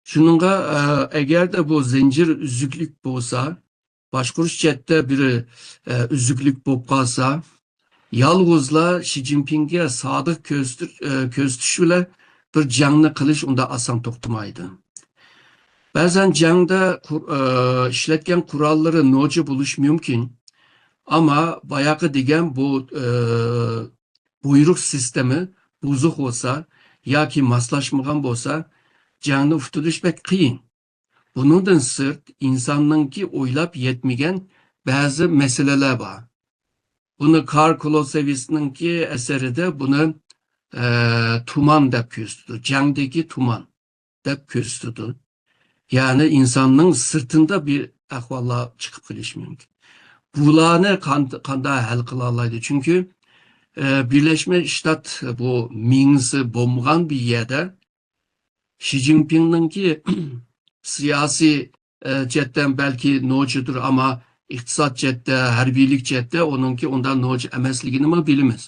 شۇنىڭغا، ئە، ئەگەردە بۇ زەنجىر ئۈزۈكلۈك بولسا، باشقۇرۇش جەھەتتە بىر، ئە، ئۈزۈكلۈك بولۇپ قالسا، يالغۇزلا شى جىنپىڭگە سادىق كۆرسىتىش، ئە، كۆرسىتىش بىلەن بىر جەڭنى قىلىش ئۇنداق ئاسان توختىمايدۇ. بەزەن جەڭدە قۇر-، ئە، ئىشلەتكەن قوراللىرى نوچى بولۇشى مۇمكىن. ئەمما باياقى دېگەن بۇ، ئە، بۇيرۇق سىستېما بۇزۇق بولسا ياكى ماسلاشمىغان بولسا، جەڭنى ئۇتتۇرۇش بەك قىيىن. بۇنىڭدىن سىرت، ئىنساننىڭكى ئويلاپ يەتمىگەن بەزى مەسىلىلەر بار. بۇنى كارل كلوسېۋىسنىڭكى ئەسىرىدە بۇنى، ئە، تۇمان دەپ كۆرسىتىدۇ. جەڭدىكى تۇمان دەپ كۆرسىتىدۇ. يەنى ئىنساننىڭ سىرتىندا بىر ئەھۋاللار چىقىپ قېلىشى مۇمكىن. بۇلارنى قان-، قانداق ھەل قىلالايدۇ؟ چۈنكى، ئە، بىرلەشمە شتات بۇ مېڭىسى بولمىغان بىر يەردە شى جىنپىڭنىڭكى سىياسىي، ئە، جەھەتتىن بەلكى نوچىدۇر، ئەمما ئىقتىساد جەھەتتە، ھەربىيلىك جەھەتتە ئۇنىڭكى ئۇنداق نوچى ئەمەسلىكىنىمۇ بىلىمىز.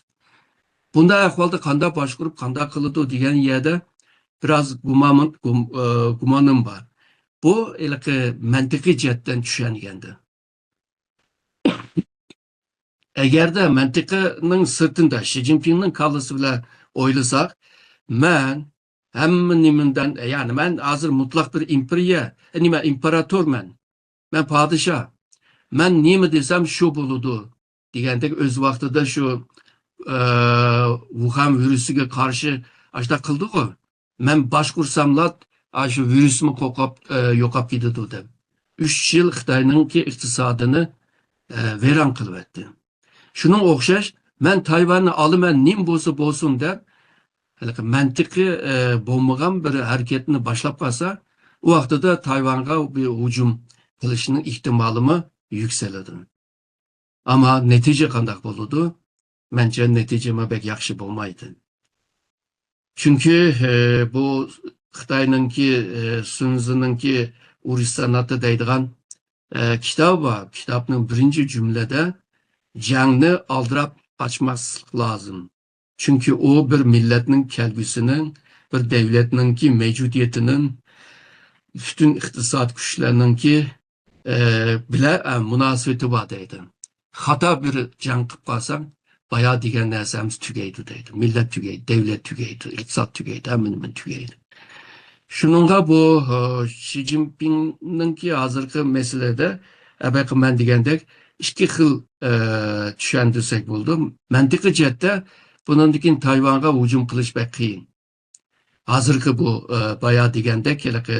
بۇنداق ئەھۋالدا قانداق باشقۇرۇپ، قانداق قىلىدۇ دېگەن يەردە بىراز گۇمامىن-، گۇم-، ئە، گۇمانىم بار. بۇ ھېلىقى مەنتىقىي جەھەتتىن چۈشەنگەندە. ئەگەردە مەنتىقىنىڭ سىرتىندا شى جىنپىڭنىڭ كاللىسى بىلەن ئويلىساق، مەن ھەممە نېمىدىن، يەنى مەن ھازىر مۇتلەق بىر ئىمپېرىيە، نېمە، ئىمپېراتورمەن. مەن پادىشاھ. مەن نېمە دېسەم شۇ بولىدۇ دېگەندەك ئۆز ۋاقتىدا شۇ، ئە، ۋۇخەن ۋىرۇسىغا قارشى ئاشۇنداق قىلدىغۇ. مەن باشقۇرساملا، ئاشۇ ۋىرۇسمۇ قوقاپ، ئە، يوقاپ كېتىدۇ دەپ. ئۈچ يىل خىتاينىڭكى ئىقتىسادىنى، ئە، ۋەيران قىلىۋەتتى. شۇنىڭ ئوخشاش، مەن تايۋاننى ئالىمەن، نېمە بولسا بولسۇن دەپ، ھېلىقى مەنتىقى، ئە، بولمىغان بىر ھەرىكەتنى باشلاپ قالسا، ئۇ ۋاقتىدا تايۋانغا بىر ھۇجۇم قىلىشنىڭ ئېھتىمالىمۇ يۈكسىلىدۇ. ئەمما نەتىجە قانداق بولىدۇ؟ مەنچە نەتىجىمۇ بەك ياخشى بولمايدۇ. چۈنكى، ئە، بۇ خىتاينىڭكى، ئە، سۇنزىنىڭكى ئۇرۇش سەنئىتى دەيدىغان، ئە، كىتابى بار. كىتابنىڭ بىرىنچى جۈملىدە جەڭنى ئالدىراپ ئاچماسلىق لازىم. چۈنكى ئۇ بىر مىللەتنىڭ كەلگۈسىنىڭ، بىر دەۋلەتنىڭكى مەۋجۇدىيىتىنىڭ، پۈتۈن ئىقتىساد كۈچلەرنىڭكى، ئە، بىلە، ئە، مۇناسىۋىتى بار دەيدۇ. خاتا بىر جەڭ قىلىپ قالساڭ، بايا دېگەن نەرسە ھەممىسى تۈگەيدۇ دەيدۇ. مىللەت تۈگەيدۇ، دەۋلەت تۈگەيدۇ، ئىقتىساد تۈگەيدۇ، ھەممە نېمە تۈگەيدۇ. شۇنىڭغا بۇ، ئە، شى جىنپىڭنىڭكى ھازىرقى مەسىلىدە، ئەبەقى مەن دېگەندەك، ئىككى خىل، ئە، چۈشەندۈرسەك بولىدۇ. مەنتىقىي جەھەتتە بۇنىڭدىن كېيىن تايۋانغا ھۇجۇم قىلىش بەك قىيىن. ھازىرقى بۇ، ئە، بايا دېگەندەك، ھېلىقى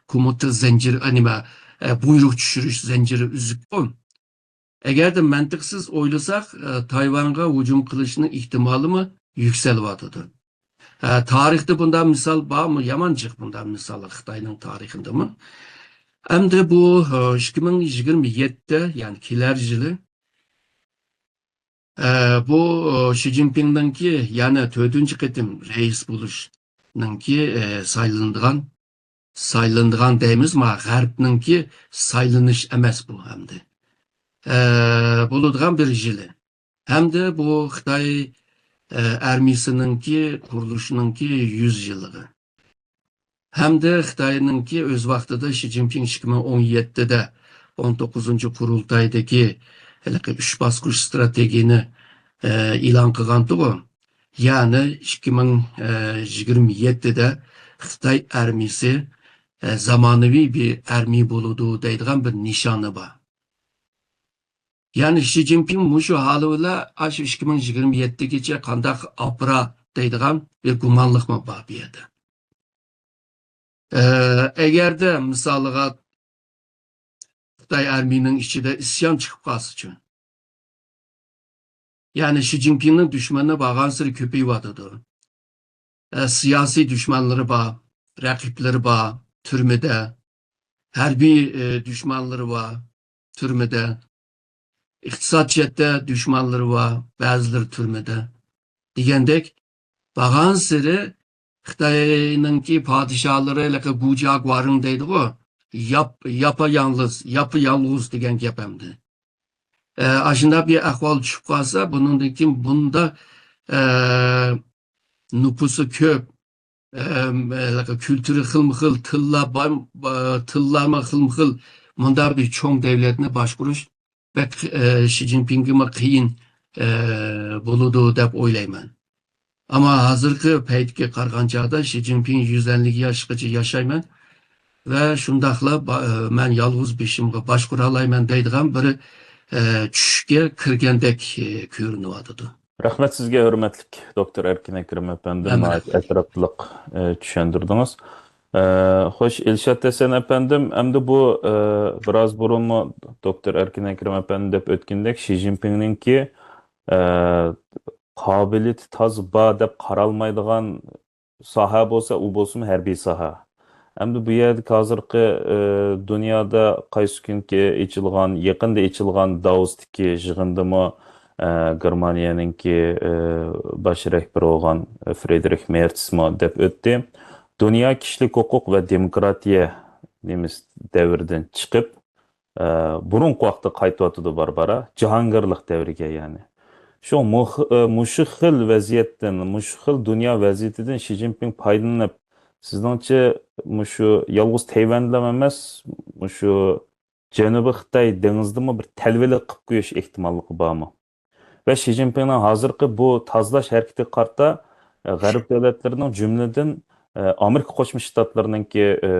كومۇتا زەنجىرى، ئە، نېمە، ئە، بۇيرۇق چۈشۈرۈش زەنجىرى ئۈزۈككۇ. ئەگەردە مەنتىقسىز ئويلىساق، ئە، تايۋانغا ھۇجۇم قىلىشنىڭ ئېھتىمالىمۇ يۈكسىلىۋاتىدۇ. ئە، تارىختا بۇنداق مىسال بارمۇ؟ يامان جىق بۇنداق مىسال خىتاينىڭ تارىخىدىمۇ. ئەمدى بۇ، ئە، ئىككى مىڭ يىگىرمە يەتتە، يەنى كېلەر يىلى، ئە، بۇ، ئە، شى جىنپىڭنىڭكى يەنە تۆتىنچى قېتىم رەئىس بولۇشنىڭكى، ئە، سايلىنىدىغان، سايلىنىدىغان دەيمىز، ما غەربنىڭكى سايلىنىش ئەمەس بۇ ئەمدى. ئە، بولىدىغان بىر يىلى. ھەمدە بۇ خىتاي، ئە، ئارمىيىسىنىڭكى قۇرۇلۇشىنىڭكى يۈز يىللىقى. ھەمدە خىتاينىڭكى ئۆز ۋاقتىدا شى جىنپىڭ ئىككى مىڭ ئون يەتتىدە ئون توققۇزىنچى قۇرۇلتايدىكى ھېلىقى ئۈچ باسقۇچ ئىستراتېگىيىنى، ئە، ئېلان قىلغانتىغۇ. يەنى ئىككى مىڭ يىگىرمە يەتتىدە خىتاي ئارمىيىسى، ئە، زامانىۋى بىر ئارمىيە بولىدۇ دەيدىغان بىر نىشانى بار. يەنى شى جىنپىڭ مۇشۇ ھالى بىلەن ئاشۇ ئىككى مىڭ يىگىرمە يەتتىگىچە قانداق ئاپىرا دەيدىغان بىر گۇمانلىقمۇ بار بۇ يەردە. ئە، ئەگەردە مىسالىغا خىتاي ئارمىيىنىڭ ئىچىدە ئىسيان چىقىپ قالسىچۇ؟ يەنى شى جىنپىڭنىڭ دۈشمىنى بارغانسېرى كۆپىيىۋاتىدۇ. ئە، سىياسىي دۈشمەنلىرى بار، رەقىبلىرى بار، تۈرمىدە. ھەربىي، ئە، دۈشمەنلىرى بار، تۈرمىدە. ئىقتىساد جەھەتتە دۈشمەنلىرى بار، بەزىلىرى تۈرمىدە. دېگەندەك، بارغانسېرى خىتاينىڭكى پادىشاھلىرى ھېلىقى گۇجياگۇارىڭ دەيدىغۇ، ياپ-، ياپا-يالغۇز، ياپا-يالغۇز دېگەن گەپ ئەمدى. ئە، ئاشۇنداق بىر ئەھۋال چۈشۈپ قالسا، بۇنىڭدىن كېيىن بۇندا، ئە، نوپۇسى كۆپ، ئە، ھېلىقى كۈلتۈرى خىلمۇ خىل، تىللار بار، ئە، تىللارمۇ خىلمۇ خىل، مۇنداق بىر چوڭ دەۋلەتنى باشقۇرۇش بەك، ئە، شى جىنپىڭگىمۇ قىيىن، ئە، بولىدۇ دەپ ئويلايمەن. ئەمما ھازىرقى پەيتكە قارىغان چاغدا شى جىنپىڭ يۈز ئەللىك ياشقىچە ياشايمەن ۋە شۇنداقلا با-، ئە، مەن يالغۇز بېشىمغا باشقۇرالايمەن دەيدىغان بىر، ئە، چۈشكە كىرگەندەك، ئە، كۆرۈنۈۋاتىدۇ. رەھمەت سىزگە، ھۆرمەتلىك دوكتور ئەركىن ئەكرەم ئەپەندىم، ناھايىتى ئەتراپلىق، ئە، چۈشەندۈردىڭىز. ئە، خوش، ئىلشات ھەسەن ئەپەندىم، ئەمدى بۇ، ئە، بىراز بۇرۇنمۇ دوكتور ئەركىن ئەكرەم ئەپەندى دەپ ئۆتكىنىدەك، شى جىنپىڭنىڭكى، ئە، قابىلىيىتى تازا بار دەپ قارالمايدىغان ساھە بولسا، ئۇ بولسىمۇ ھەربىي ساھە. ئەمدى بۇ يەردىكى ھازىرقى، ئە، دۇنيادا قايسى كۈنكى ئېچىلغان، يېقىندا ئېچىلغان داۋوستىكى يىغىندىمۇ، ئە، گېرمانىيەنىڭكى، ئە، باش رەھبىرى بولغان فرېدرىخ مېرتسمۇ دەپ ئۆتتى. دۇنيا كىشىلىك ھوقۇق ۋە دېموكراتىيە نېمىسى دەۋرىدىن چىقىپ، ئە، بۇرۇنقى ۋاقىتقا قايتىۋاتىدۇ بارا-بارا، جاھانگىرلىق دەۋرىگە يەنى. شۇ مۇخ-، ئە، مۇشۇ خىل ۋەزىيەتتىن، مۇشۇ خىل دۇنيا ۋەزىيىتىدىن شى جىنپىڭ پايدىلىنىپ، سىزنىڭچە مۇشۇ يالغۇز تەيۋەندىلا ئەمەس، مۇشۇ جەنۇبىي خىتاي دېڭىزىدىمۇ بىر تەلۋىلىك قىلىپ قويۇش ئېھتىماللىقى بارمۇ؟ ۋە شى جىنپىڭنىڭ ھازىرقى بۇ تازىلاش ھەرىكىتىگە قارىتا، ئە، غەرب دۆلەتلىرىنىڭ، جۈملىدىن، ئە، ئامېرىكا قوشما شتاتلىرىنىڭكى، ئە،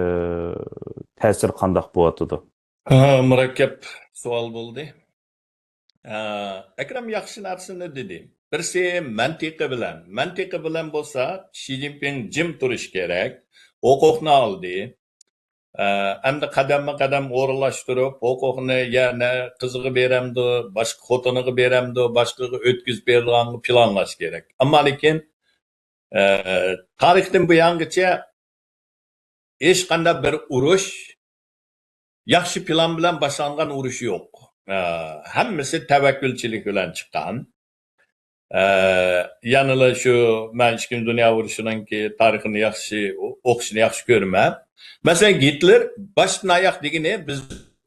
تەسىرى قانداق بولۇۋاتىدۇ؟ ھە، مۇرەككەپ سوئال بولدى. ئە، ئەكرەم ياخشى نەرسىنى دېدى. بىرسى مەنتىقى بىلەن. مەنتىقى بىلەن بولسا، شى جىنپىڭ جىم تۇرۇشى كېرەك. ھوقۇقنى ئالدى. ئە، ئەمدى قەدەممۇ قەدەم ئورۇنلاشتۇرۇپ، ھوقۇقنى يەنە قىزىغا بېرەمدۇ، باشقا خوتۇنىغا بېرەمدۇ، باشقىغا ئۆتكۈزۈپ بېرىدىغانغا پىلانلاش كېرەك. ئەمما لېكىن، ئە، تارىختىن بۇيانغىچە ھېچقانداق بىر ئۇرۇش ياخشى پىلان بىلەن باشلانغان ئۇرۇش يوق. ئە، ھەممىسى تەۋەككۈلچىلىك بىلەن چىققان. ئە، يەنىلا شۇ، مەن ئىككىنچى دۇنيا ئۇرۇشىنىڭكى تارىخىنى ياخشى ئو-، ئوقۇشنى ياخشى كۆرىمەن. مەسىلەن، گىتلېر باشتىن ئاياق دېگىنى، بىز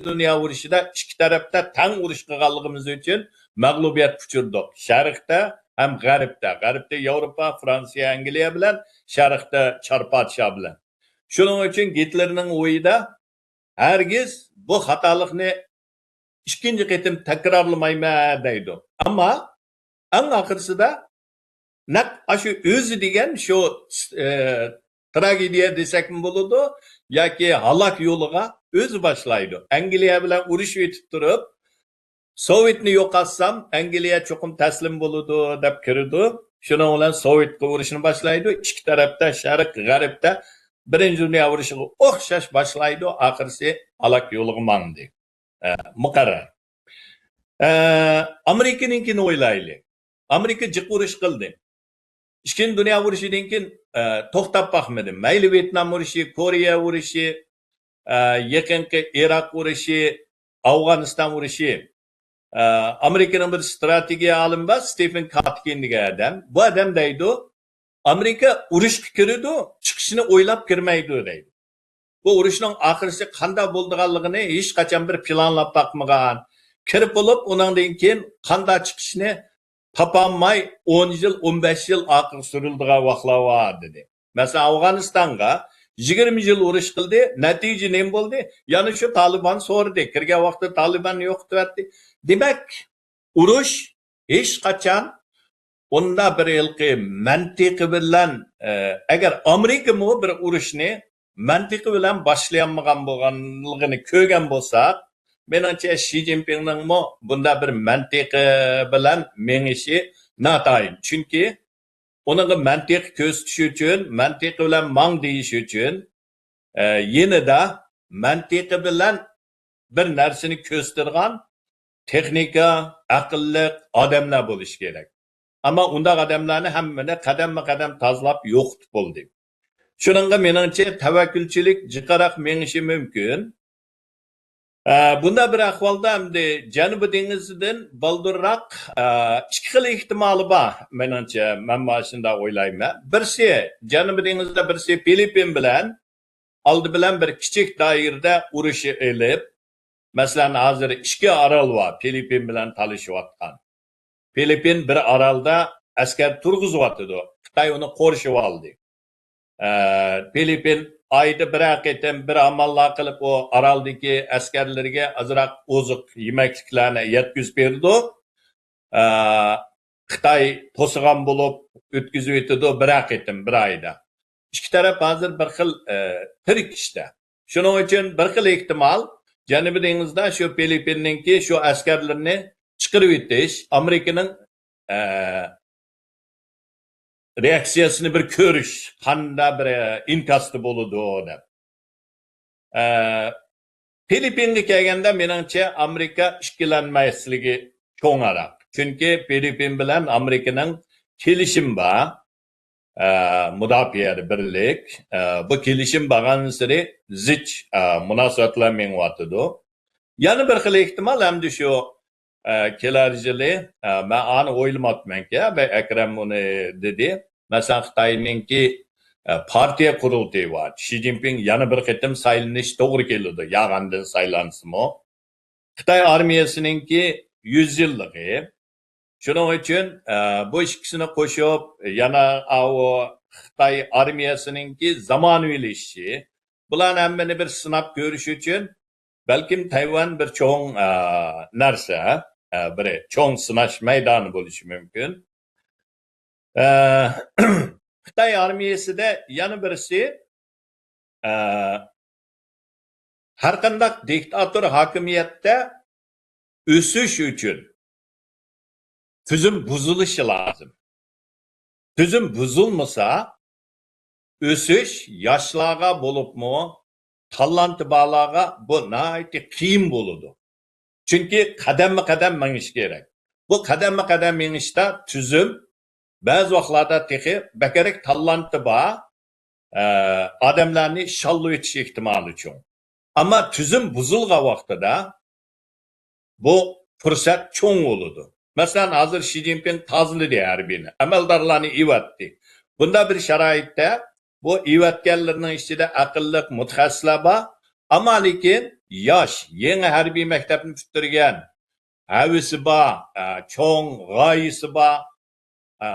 دۇنيا ئۇرۇشىدا ئىككى تەرەپتە تەڭ ئۇرۇش قىلغانلىقىمىز ئۈچۈن مەغلۇبىيەتكە ئۇچرىدۇق. شەرقتە ھەم غەربتە. غەربتە ياۋروپا، فرانسىيە، ئەنگلىيە بىلەن، شەرقتە چار پادىشاھ بىلەن. شۇنىڭ ئۈچۈن گىتلېرنىڭ ئويىدا ھەرگىز بۇ خاتالىقنى ئىككىنچى قېتىم تەكرارلىمايمەن دەيدۇ. ئەمما ئەڭ ئاخىرسىدا نەق ئاشۇ ئۆزى دېگەن شۇ، ئى، تراگېدىيە دېسەكمۇ بولىدۇ ياكى ھالاك يولىغا ئۆزى باشلايدۇ. ئەنگلىيە بىلەن ئۇرۇشۇۋېتىپ تۇرۇپ، سوۋېتنى يوقاتسام، ئەنگلىيە چوقۇم تەسلىم بولىدۇ دەپ كىرىدۇ. شۇنىڭ بىلەن سوۋېتقا ئۇرۇشنى باشلايدۇ. ئىككى تەرەپتە، شەرق، غەربتە بىرىنچى دۇنيا ئۇرۇشىغا ئوخشاش باشلايدۇ. ئاخىرسى ھالاك يولىغا ماڭدى. ئە، مۇقەررەر. ئە، ئامېرىكىنىڭكىنى ئويلايلى. ئامېرىكا جىق ئۇرۇش قىلدى. ئىككىنچى دۇنيا ئۇرۇشىدىن كېيىن، ئە، توختاپ باقمىدى. مەيلى ۋيېتنام ئۇرۇشى، كورېيە ئۇرۇشى، ئە، يېقىنقى ئىراق ئۇرۇشى، ئافغانىستان ئۇرۇشى. ئە، ئامېرىكىنىڭ بىر ستراتېگىيە ئالىمى بار، ستېفېن كاتكىن دېگەن ئادەم. بۇ ئادەم دەيدۇ، ئامېرىكا ئۇرۇشقا كىرىدۇ، چىقىشنى ئويلاپ كىرمەيدۇ دەيدۇ. بۇ ئۇرۇشنىڭ ئاخىرسى قانداق بولىدىغانلىقىنى ھېچقاچان بىر پىلانلاپ باقمىغان. كىرىپ بولۇپ، ئۇنىڭدىن كېيىن قانداق چىقىشنى تاپالماي، ئون يىل، ئون بەش يىل ئارقىغا سۈرۈلىدىغان ۋاقىتلار بار، دېدى. مەسىلەن، ئافغانىستانغا يىگىرمە يىل ئۇرۇش قىلدى، نەتىجە نېمە بولدى؟ يەنە شۇ تالىبان سورىدى، كىرگەن ۋاقىتتا تالىباننى يوقىتىۋەتتى. دېمەك، ئۇرۇش ھېچقاچان ئۇنداق بىر ھېلىقى مەنتىقى بىلەن، ئە، ئەگەر ئامېرىكىمۇ بىر ئۇرۇشنى مەنتىقى بىلەن باشلىيالمىغان بولغانلىقىنى كۆرگەن بولساق، مېنىڭچە شى جىنپىڭنىڭمۇ بۇنداق بىر مەنتىقى بىلەن مېڭىشى ناتايىن. چۈنكى ئۇنىڭغا مەنتىق كۆرسىتىش ئۈچۈن، مەنتىقى بىلەن ماڭ دېيىش ئۈچۈن، ئە، يېنىدا مەنتىقى بىلەن بىر نەرسىنى كۆرسىتىدىغان تېخنىكا، ئەقىللىق ئادەملەر بولۇشى كېرەك. ئەمما ئۇنداق ئادەملەرنى ھەممىنى قەدەممۇ قەدەم تازىلاپ يوقىتىپ بولدى. شۇنىڭغا مېنىڭچە تەۋەككۈلچىلىك جىقراق مېڭىشى مۇمكىن. ئە، بۇنداق بىر ئەھۋالدا ئەمدى جەنۇبىي دېڭىزدىن بالدۇرراق، ئە، ئىككى خىل ئېھتىمالى بار، مېنىڭچە، مەن مانا شۇنداق ئويلايمەن. بىرسى جەنۇبىي دېڭىزدا، بىرسى فىلىپپىن بىلەن ئالدى بىلەن بىر كىچىك دائىرىدە ئۇرۇش ئېلىپ، مەسىلەن، ھازىر ئىككى ئارال بار، فىلىپپىن بىلەن تالىشىۋاتقان. فىلىپپىن بىر ئارالدا ئەسكەر تۇرغۇزۇۋاتىدۇ. خىتاي ئۇنى قورشىۋالدى. ئە، فىلىپپىن ئايدا بىرەر قېتىم بىر ئاماللار قىلىپ، ئۇ ئارالدىكى ئەسكەرلىرىگە ئازراق ئوزۇق يېمەكلىكلەرنى يەتكۈزۈپ بېرىدۇ. ئە، خىتاي توسىغان بولۇپ ئۆتكۈزۈۋېتىدۇ بىرەر قېتىم بىر ئايدا. ئىككى تەرەپ ھازىر بىر خىل، ئە، تىركىشتە. شۇنىڭ ئۈچۈن بىر خىل ئېھتىمال، جەنۇبىي دېڭىزدا شۇ فىلىپپىننىڭكى شۇ ئەسكەرلىرىنى چىقىرىۋېتىش، ئامېرىكىنىڭ، ئە، رېئاكسىيەسىنى بىر كۆرۈش، قانداق بىر، ئە، ئىنكاستا بولىدۇ دەپ. ئە، فىلىپپىنگە كەلگەندە، مېنىڭچە، ئامېرىكا ئىككىلەنمەسلىكى چوڭراق. چۈنكى فىلىپپىن بىلەن ئامېرىكىنىڭ كېلىشىمى بار. ئە، مۇداپىئەدە بىرلىك. ئە، بۇ كېلىشىم بارغانسېرى زىچ، ئە، مۇناسىۋەتلەر مېڭىۋاتىدۇ. يەنە بىر خىل ئېھتىمال ئەمدى شۇ، ئە، كېلەر يىلى، ئە، مەن ئانى ئويلىماپتىمەنكى، بە ئەكرەم ئۇنى دېدى. مەسىلەن، خىتاينىڭكى، ئە، پارتىيە قۇرۇلتىيى بار. شى جىنپىڭ يەنە بىر قېتىم سايلىنىش توغرا كېلىدۇ، يا ئاندىن سايلانسىمۇ. خىتاي ئارمىيەسىنىڭكى يۈز يىللىقى. شۇنىڭ ئۈچۈن، ئە، بۇ ئىككىسىنى قوشۇپ، يەنە ئاۋۇ خىتاي ئارمىيەسىنىڭكى زامانىۋىلىشىشى، بۇلارنى ھەممىنى بىر سىناپ كۆرۈش ئۈچۈن، بەلكىم تەيۋەن بىر چوڭ، ئە، نەرسە، ئە، بىر چوڭ سىناش مەيدانى بولۇشى مۇمكىن. ئە، خىتاي ئارمىيەسىدە يەنە بىرسى، ئە، ھەرقانداق دىكتاتور ھاكىمىيەتتە ئۆسۈش ئۈچۈن، تۈزۈم بۇزۇلۇشى لازىم. تۈزۈم بۇزۇلمىسا، ئۆسۈش ياشلارغا بولۇپمۇ تالانتى بارلارغا بۇ ناھايىتى قىيىن بولىدۇ. چۈنكى قەدەممۇ قەدەم مېڭىش كېرەك. بۇ قەدەممۇ قەدەم مېڭىشتا تۈزۈم بەزى ۋاقىتلاردا تېخى بەكرەك تالانتى بار، ئە، ئادەملەرنى شاللىۋېتىش ئېھتىمالى چوڭ. ئەمما تۈزۈم بۇزۇلغان ۋاقتىدا بۇ پۇرسەت چوڭ بولىدۇ. مەسىلەن، ھازىر شى جىنپىڭ تازىلىدى ھەربىينى، ئەمەلدارلارنى ئېۋەتتى. بۇنداق بىر شارائىتتا بۇ ئېۋەتكەنلەرنىڭ ئىچىدە ئەقىللىق مۇتەخەسسىسلەر بار، ئەمما لېكىن ياش، يېڭى ھەربىي مەكتەپنى پۈتتۈرگەن، ھەۋىسى بار، ئە، چوڭ غايىسى بار، ئە،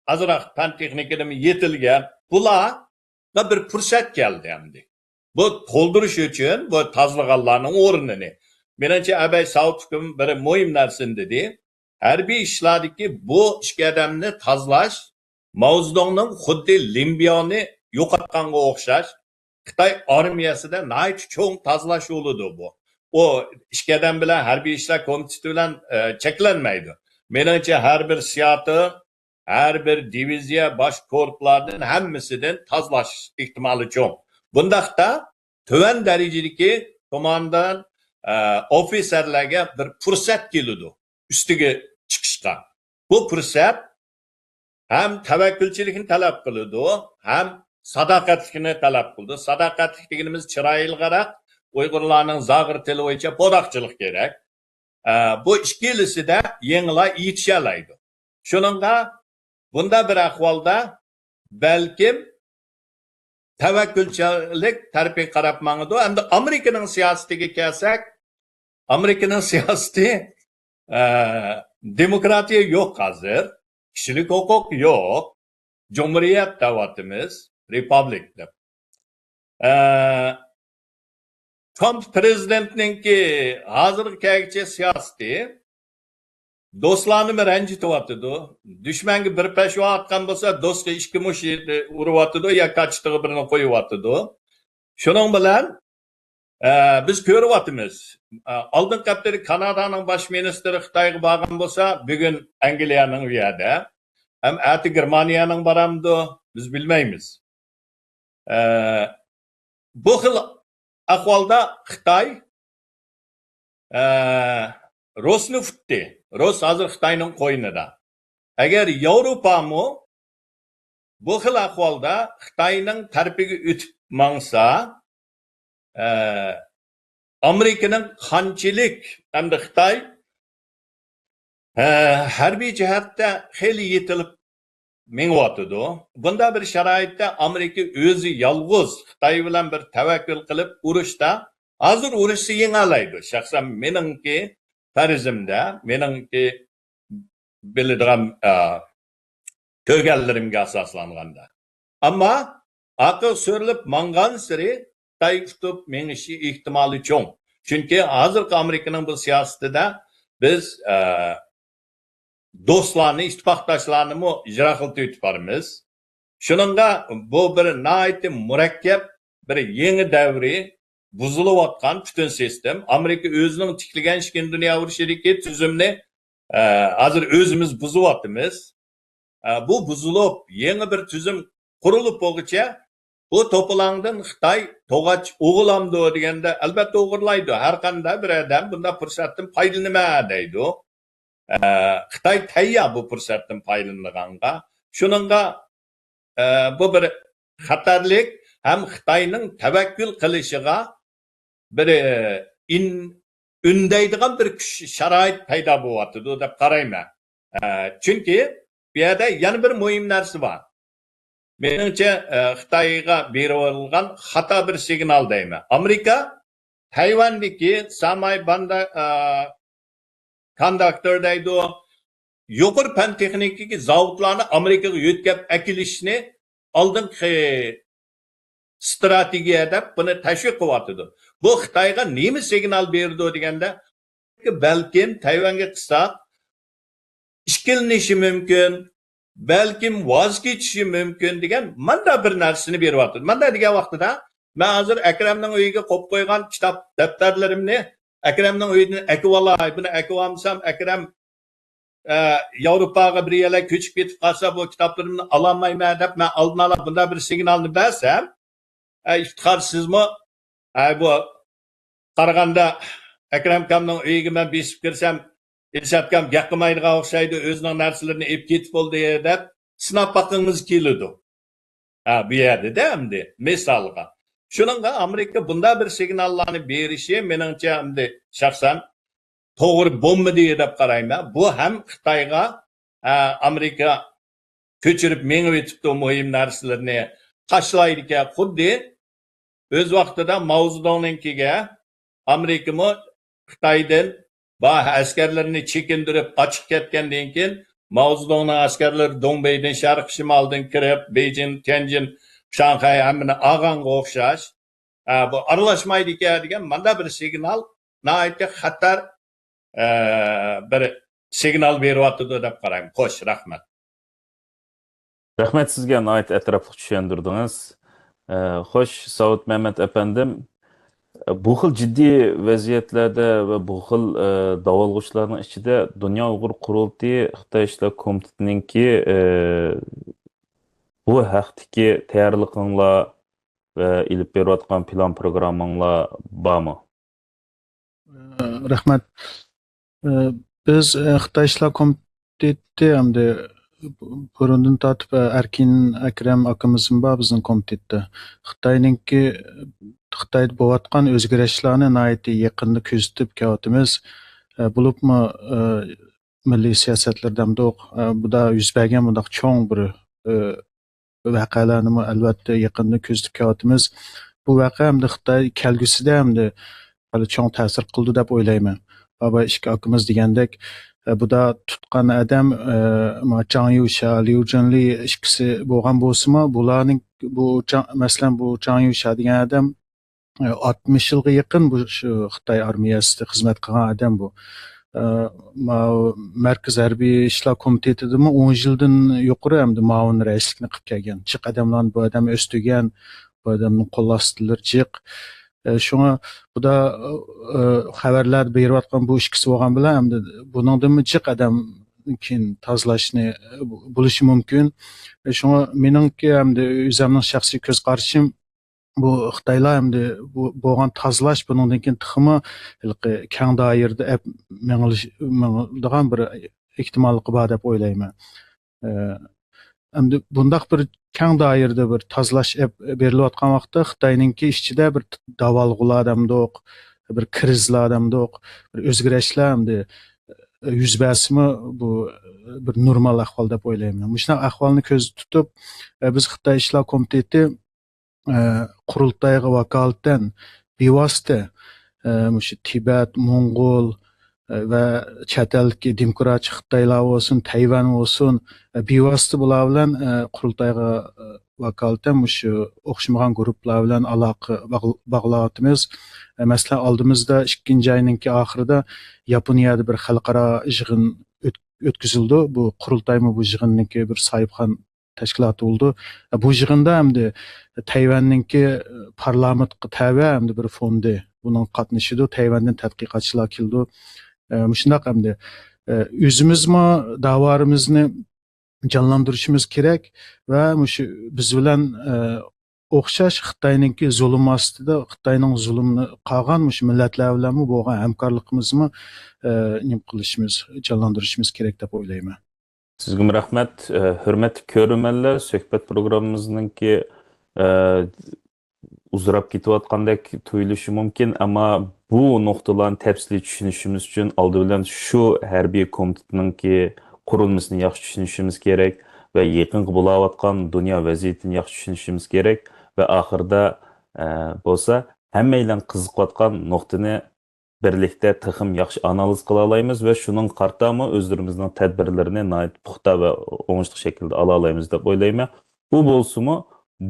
ئازراق پەن تېخنىكىدىمۇ يېتىلگەن، بۇلارغا بىر پۇرسەت كەلدى ئەمدى. بۇ تولدۇرۇش ئۈچۈن بۇ تازىلىغانلارنىڭ ئورنىنى. مېنىڭچە، ئەبەي ساۋۇت ئۇكىم بىر مۇھىم نەرسىنى دېدى. ھەربىي ئىشلاردىكى بۇ ئىككى ئادەمنى تازىلاش ماۋزېدۇڭنىڭ خۇددى لىن بياۋنى يوقاتقانغا ئوخشاش، خىتاي ئارمىيەسىدە ناھايىتى چوڭ تازىلاش بولىدۇ بۇ. ئۇ ئىككى ئادەم بىلەن ھەربىي ئىشلار كومىتېتى بىلەن، ئە، چەكلەنمەيدۇ. مېنىڭچە، ھەر بىر سياتو، ھەر بىر دىۋىزىيە، باش كورپۇلاردىن ھەممىسىدىن تازىلاش ئېھتىمالى چوڭ. بۇنداقتا تۆۋەن دەرىجىدىكى قوماندان، ئە، ئوفىتسېرلارغا بىر پۇرسەت كېلىدۇ ئۈستىگە چىقىشقا. بۇ پۇرسەت ھەم تەۋەككۈلچىلىكنى تەلەپ قىلىدۇ، ھەم ساداقەتلىكنى تەلەپ قىلىدۇ. ساداقەتلىك دېگىنىمىز چىرايلىقراق، ئۇيغۇرلارنىڭ زاغرا تىلى بويىچە پوداقچىلىق كېرەك. ئە، بۇ ئىككىلىسىدە يېڭىلار يېتىشەلەيدۇ. شۇنىڭغا بۇنداق بىر ئەھۋالدا بەلكىم تەۋەككۈلچىلىك تەرىپىگە قاراپ ماڭىدۇ. ئەمدى ئامېرىكىنىڭ سىياسىتىگە كەلسەك، ئامېرىكىنىڭ سىياسىتى، ئە، دېموكراتىيە يوق ھازىر، كىشىلىك ھوقۇق يوق، جۇمھۇرىيەت دەۋاتىمىز، رېپابلىك دەپ. ئە، ترامپ پىرېزىدېنتنىڭكى ھازىرغا كەلگۈچە سىياسىتى دوستلارنىمۇ رەنجىتىۋاتىدۇ. دۈشمەنگە بىر پەشۋا ئاتقان بولسا، دوستقا ئىككى مۇش ئۇرۇۋاتىدۇ يا كاچىتىغا بىرنى قويۇۋاتىدۇ. شۇنىڭ بىلەن، ئە، بىز كۆرۈۋاتىمىز. ئە، ئالدىنقى ھەپتىدە كانادانىڭ باش مىنىستىرى خىتايغا بارغان بولسا، بۈگۈن ئەنگلىيەنىڭ ئۇ يەردە. ھەم ئەتە گېرمانىيەنىڭ بارامدۇ، بىز بىلمەيمىز. ئە، بۇ خىل ئەھۋالدا خىتاي، ئە، روسنى ئۇتتى. روس ھازىر خىتاينىڭ قوينىدا. ئەگەر ياۋروپامۇ بۇ خىل ئەھۋالدا خىتاينىڭ تەرىپىگە ئۆتۈپ ماڭسا، ئە، ئامېرىكىنىڭ قانچىلىك ئەمدى خىتاي، ئە، ھەربىي جەھەتتە خېلى يېتىلىپ مېڭىۋاتىدۇ. بۇنداق بىر شارائىتتا ئامېرىكا ئۆزى يالغۇز خىتاي بىلەن بىر تەۋەككۈل قىلىپ ئۇرۇشتا، ھازىر ئۇرۇشسا يېڭەلەيدۇ. شەخسەن مېنىڭكى پەرىزىمدە، مېنىڭكى بىلىدىغان، ئە، كۆرگەنلىرىمگە ئاساسلانغاندا. ئەمما ئارقىغا سۈرۈلۈپ ماڭغانسېرى خىتاي ئۇتۇپ مېڭىشى ئېھتىمالى چوڭ. چۈنكى ھازىرقى ئامېرىكىنىڭ بۇ سىياسىتىدە بىز، ئە، دوستلارنى، ئىتتىپاقداشلارنىمۇ يىراقلىتىۋېتىپ بارىمىز. شۇنىڭغا بۇ بىر ناھايىتى مۇرەككەپ، بىر يېڭى دەۋرى بۇزۇلۇۋاتقان پۈتۈن سىستېم. ئامېرىكا ئۆزىنىڭ تىكلىگەن ئىككىنچى دۇنيا ئۇرۇشىدىكى تۈزۈمنى، ئە، ھازىر ئۆزىمىز بۇزۇۋاتىمىز. ئە، بۇ بۇزۇلۇپ، يېڭى بىر تۈزۈم قۇرۇلۇپ بولغۇچە، بۇ توپىلاڭدىن خىتاي توغاچ ئوغرىلامدۇ دېگەندە، ئەلۋەتتە ئوغرىلايدۇ. ھەر قانداق بىر ئادەم بۇنداق پۇرسەتتىن پايدىلىنىمەن دەيدۇ. ئە، خىتاي تەييار بۇ پۇرسەتتىن پايدىلىنىدىغانغا. شۇنىڭغا، ئە، بۇ بىر خەتەرلىك ھەم خىتاينىڭ تەۋەككۈل قىلىشىغا بىر، ئە، ئىن-، ئۈندەيدىغان بىر كۈچ، شارائىت پەيدا بولۇۋاتىدۇ دەپ قارايمەن. ئە، چۈنكى بۇ يەردە يەنە بىر مۇھىم نەرسە بار. مېنىڭچە، ئە، خىتايغا بېرىۋېرىلغان خاتا بىر سىگنال دەيمەن. ئامېرىكا تەيۋەندىكى ساماي باندا، ئە، كونداكتور دەيدۇ، يۇقىرى پەن تېخنىكىدىكى زاۋۇتلارنى ئامېرىكىغا يۆتكەپ ئەكېلىشنى ئالدىنقى ستراتېگىيە دەپ بۇنى تەشۋىق قىلىۋاتىدۇ. بۇ خىتايغا نېمە سىگنال بېرىدۇ دېگەندە، بەلكىم تەيۋەنگە قىلساق، ئىككىلىنىشى مۇمكىن، بەلكىم ۋاز كېچىشى مۇمكىن دېگەن مانداق بىر نەرسىنى بېرىۋاتىدۇ. مانداق دېگەن ۋاقتىدا، مەن ھازىر ئەكرەمنىڭ ئۆيىگە قويۇپ قويغان كىتاب دەپتەرلىرىمنى ئەكرەمنىڭ ئۆيىدىن ئەكىۋالاي، بۇنى ئەكىۋالمىسام، ئەكرەم ئە، ياۋروپاغا بىر يەرلەرگە كۆچۈپ كېتىپ قالسا، بۇ كىتابلىرىمنى ئالالمايمەن دەپ، مەن ئالدىن ئالا بۇنداق بىر سىگنالنى بەرسەم، ئە، ئىفتىخار سىزمۇ، ئە، بۇ قارىغاندا ئەكرەم ئاكامنىڭ ئۆيىگە مەن بېسىپ كىرسەم، ئىلشات ئاكام گەپ قىلمايدىغان ئوخشايدۇ، ئۆزىنىڭ نەرسىلىرىنى ئېلىپ كېتىپ بولدى دەپ سىناپ باققىڭىز كېلىدۇ. ھە، بۇ يەردە-دە ئەمدى مىسالغا. شۇنىڭغا ئامېرىكا بۇنداق بىر سىگناللارنى بېرىشى، مېنىڭچە، ئەمدى شەخسەن توغرا بولمىدى دەپ قارايمەن. بۇ ھەم خىتايغا، ئە، ئامېرىكا كۆچۈرۈپ مېڭىۋېتىپتۇ مۇھىم نەرسىلىرىنى قاچىلايدىكەن. خۇددى ئۆز ۋاقتىدا ماۋزېدۇڭنىڭكىگە ئامېرىكىمۇ خىتايدىن بار ئەسكەرلىرىنى چېكىندۈرۈپ قاچىپ كەتكەندىن كېيىن، ماۋزېدۇڭنىڭ ئەسكەرلىرى دۇڭبېيدىن شەرقىي شىمالدىن كىرىپ، بېيجىڭ، تيەنجىن، شاڭخەي ھەممىنى ئالغانغا ئوخشاش، ئە، بۇ ئارىلاشمايدىكەن دېگەن مانداق بىر سىگنال، ناھايىتى خەتەر، ئە، بىر سىگنال بېرىۋاتىدۇ دەپ قارايمەن. خوش، رەھمەت. رەھمەت سىزگە، ناھايىتى ئەتراپلىق چۈشەندۈردىڭىز. ئە، خوش، ساۋۇت مەمەت ئەپەندىم، بۇ خىل جىددىي ۋەزىيەتلەردە ۋە بۇ خىل، ئە، داۋالغۇشلارنىڭ ئىچىدە دۇنيا ئۇيغۇر قۇرۇلتىيى خىتاي ئىشلار كومىتېتىنىڭكى، ئە، بۇ ھەقتىكى تەييارلىقىڭلار ۋە ئېلىپ بېرىۋاتقان پىلان پروگرامماڭلار بارمۇ؟ رەھمەت. بىز، خىتاي ئىشلار كومىتېتى ئەمدى بۇرۇندىن تارتىپ، ئەركىن ئەكرەم ئاكىمىزمۇ بار بىزنىڭ كومىتېتتا. خىتاينىڭكى، خىتايدا بولۇۋاتقان ئۆزگىرىشلەرنى ناھايىتى يېقىندا كۆزىتىپ كېلىۋاتىمىز. بولۇپمۇ، مىللىي سىياسەتلىرى دەمدۇق، بۇدا يۈز بەرگەن بۇنداق چوڭ بىر، ۋەقەلەرنىمۇ ئەلۋەتتە يېقىندىن كۆزىتىپ كېلىۋاتىمىز. بۇ ۋەقە ئەمدى خىتاي كەلگۈسىدە ئەمدى خېلى چوڭ تەسىر قىلدى دەپ ئويلايمەن. بابا ئىككى ئاكىمىز دېگەندەك، ئە، بۇدا تۇتقان ئادەم، ئە، ما، چاڭ يۇشا، ليۇ جۇنلى ئىككىسى بولغان بولسىمۇ، بۇلارنىڭ، بۇ چاڭ، مەسىلەن، بۇ چاڭ يۇشا دېگەن ئادەم، ئە، ئاتمىش يىلغا يېقىن بۇ، شۇ خىتاي ئارمىيەسىدە خىزمەت قىلغان ئادەم بۇ. ئە، ماۋۇ مەركىزىي ھەربىي ئىشلار كومىتېتىدىمۇ ئون يىلدىن يۇقىرى ئەمدى مۇئاۋىن رەئىسلىكنى قىلىپ كەلگەن. جىق ئادەملەرنى بۇ ئادەم ئۆستۈرگەن، بۇ ئادەمنىڭ قول ئاستىلىرى جىق. ئە، شۇڭا بۇدا، ئە، خەۋەرلەردە بېرىۋاتقان بۇ ئىككىسى بولغان بىلەن ئەمدى بۇنىڭدىنمۇ جىق ئادەم كېيىن تازىلاشنى، ئە، بولۇشى مۇمكىن. ئە، شۇڭا مېنىڭكى ئەمدى ئۆزەمنىڭ شەخسىي كۆز قارىشىم، بۇ خىتايلار ئەمدى بۇ بولغان تازىلاش، بۇنىڭدىن كېيىن تېخىمۇ ھېلىقى كەڭ دائىرىدە ئەپ مېڭىلىش، مېڭىدىغان بىر ئېھتىماللىقى بار دەپ ئويلايمەن. ئە، ئەمدى بۇنداق بىر كەڭ دائىرىدە بىر تازىلاش ئەپ بېرىلىۋاتقان ۋاقىتتا خىتاينىڭكى ئىچىدە بىر داۋالغۇلار دەمدۇق، بىر كىرىزلار دەمدۇق، بىر ئۆزگىرىشلەر ئەمدى يۈز بەرسىمۇ بۇ بىر نورمال ئەھۋال دەپ ئويلايمەن. مۇشۇنداق ئەھۋالنى كۆزدە تۇتۇپ، ئە، بىز خىتاي ئىشلار كومىتېتى ئە، قۇرۇلتايغا ۋاكالىتەن بىۋاسىتە، ئە، مۇشۇ تىبەت، موڭغۇل، ئە، ۋە چەت ئەلدىكى دېموكراتچى خىتايلار بولسۇن، تەيۋەن بولسۇن، ئە، بىۋاسىتە بۇلار بىلەن، ئە، قۇرۇلتايغا، ئە، ۋاكالىتەن مۇشۇ ئوخشىمىغان گۇرۇپپىلار بىلەن ئالاقە باغ-، باغلاۋاتىمىز. ئە، مەسىلەن، ئالدىمىزدا ئىككىنچى ئاينىڭكى ئاخىرىدا ياپونىيەدە بىر خەلقئارا يىغىن ئۆت-، ئۆتكۈزۈلىدۇ. بۇ قۇرۇلتايمۇ بۇ يىغىننىڭكى بىر ساھىبخان تەشكىلاتى بولىدۇ. بۇ يىغىندا ئەمدى تەيۋەننىڭكى پارلامېنتقا تەۋە ئەمدى بىر فوندى بۇنىڭغا قاتنىشىدۇ. تەيۋەندىن تەتقىقاتچىلار كېلىدۇ. ئە، مۇشۇنداق ئەمدى، ئە، ئۆزىمىزمۇ داۋالىرىمىزنى جانلاندۇرۇشىمىز كېرەك ۋە مۇشۇ بىز بىلەن، ئە، ئوخشاش خىتاينىڭكى زۇلۇم ئاستىدا، خىتاينىڭ زۇلۇمىنى قالغان مۇشۇ مىللەتلەر بىلەنمۇ بولغان ھەمكارلىقىمىزمۇ، ئە، نېمە قىلىشىمىز، جانلاندۇرۇشىمىز كېرەك دەپ ئويلايمەن. سىزگىمۇ رەھمەت. ئە، ھۆرمەتلىك كۆرۈرمەنلەر، سۆھبەت پروگراممىمىزنىڭكى، ئە، ئۇزىراپ كېتىۋاتقاندەك تۇيۇلۇشى مۇمكىن، ئەمما بۇ نۇقتىلارنى تەپسىلىي چۈشىنىشىمىز ئۈچۈن ئالدى بىلەن شۇ ھەربىي كومىتېتنىڭكى قۇرۇلمىسىنى ياخشى چۈشىنىشىمىز كېرەك ۋە يېقىنقى بولاۋاتقان دۇنيا ۋەزىيىتىنى ياخشى چۈشىنىشىمىز كېرەك ۋە ئاخىرىدا، ئە، بولسا ھەممەيلەن قىزىقىۋاتقان نۇقتىنى بىرلىكتە تېخىمۇ ياخشى ئانالىز قىلالايمىز ۋە شۇنىڭغا قارىتامۇ ئۆزلىرىمىزنىڭ تەدبىرلىرىنى ناھايىتى پۇختا ۋە ئوڭۇشلۇق شەكىلدە ئالالايمىز دەپ ئويلايمەن. بۇ بولسىمۇ،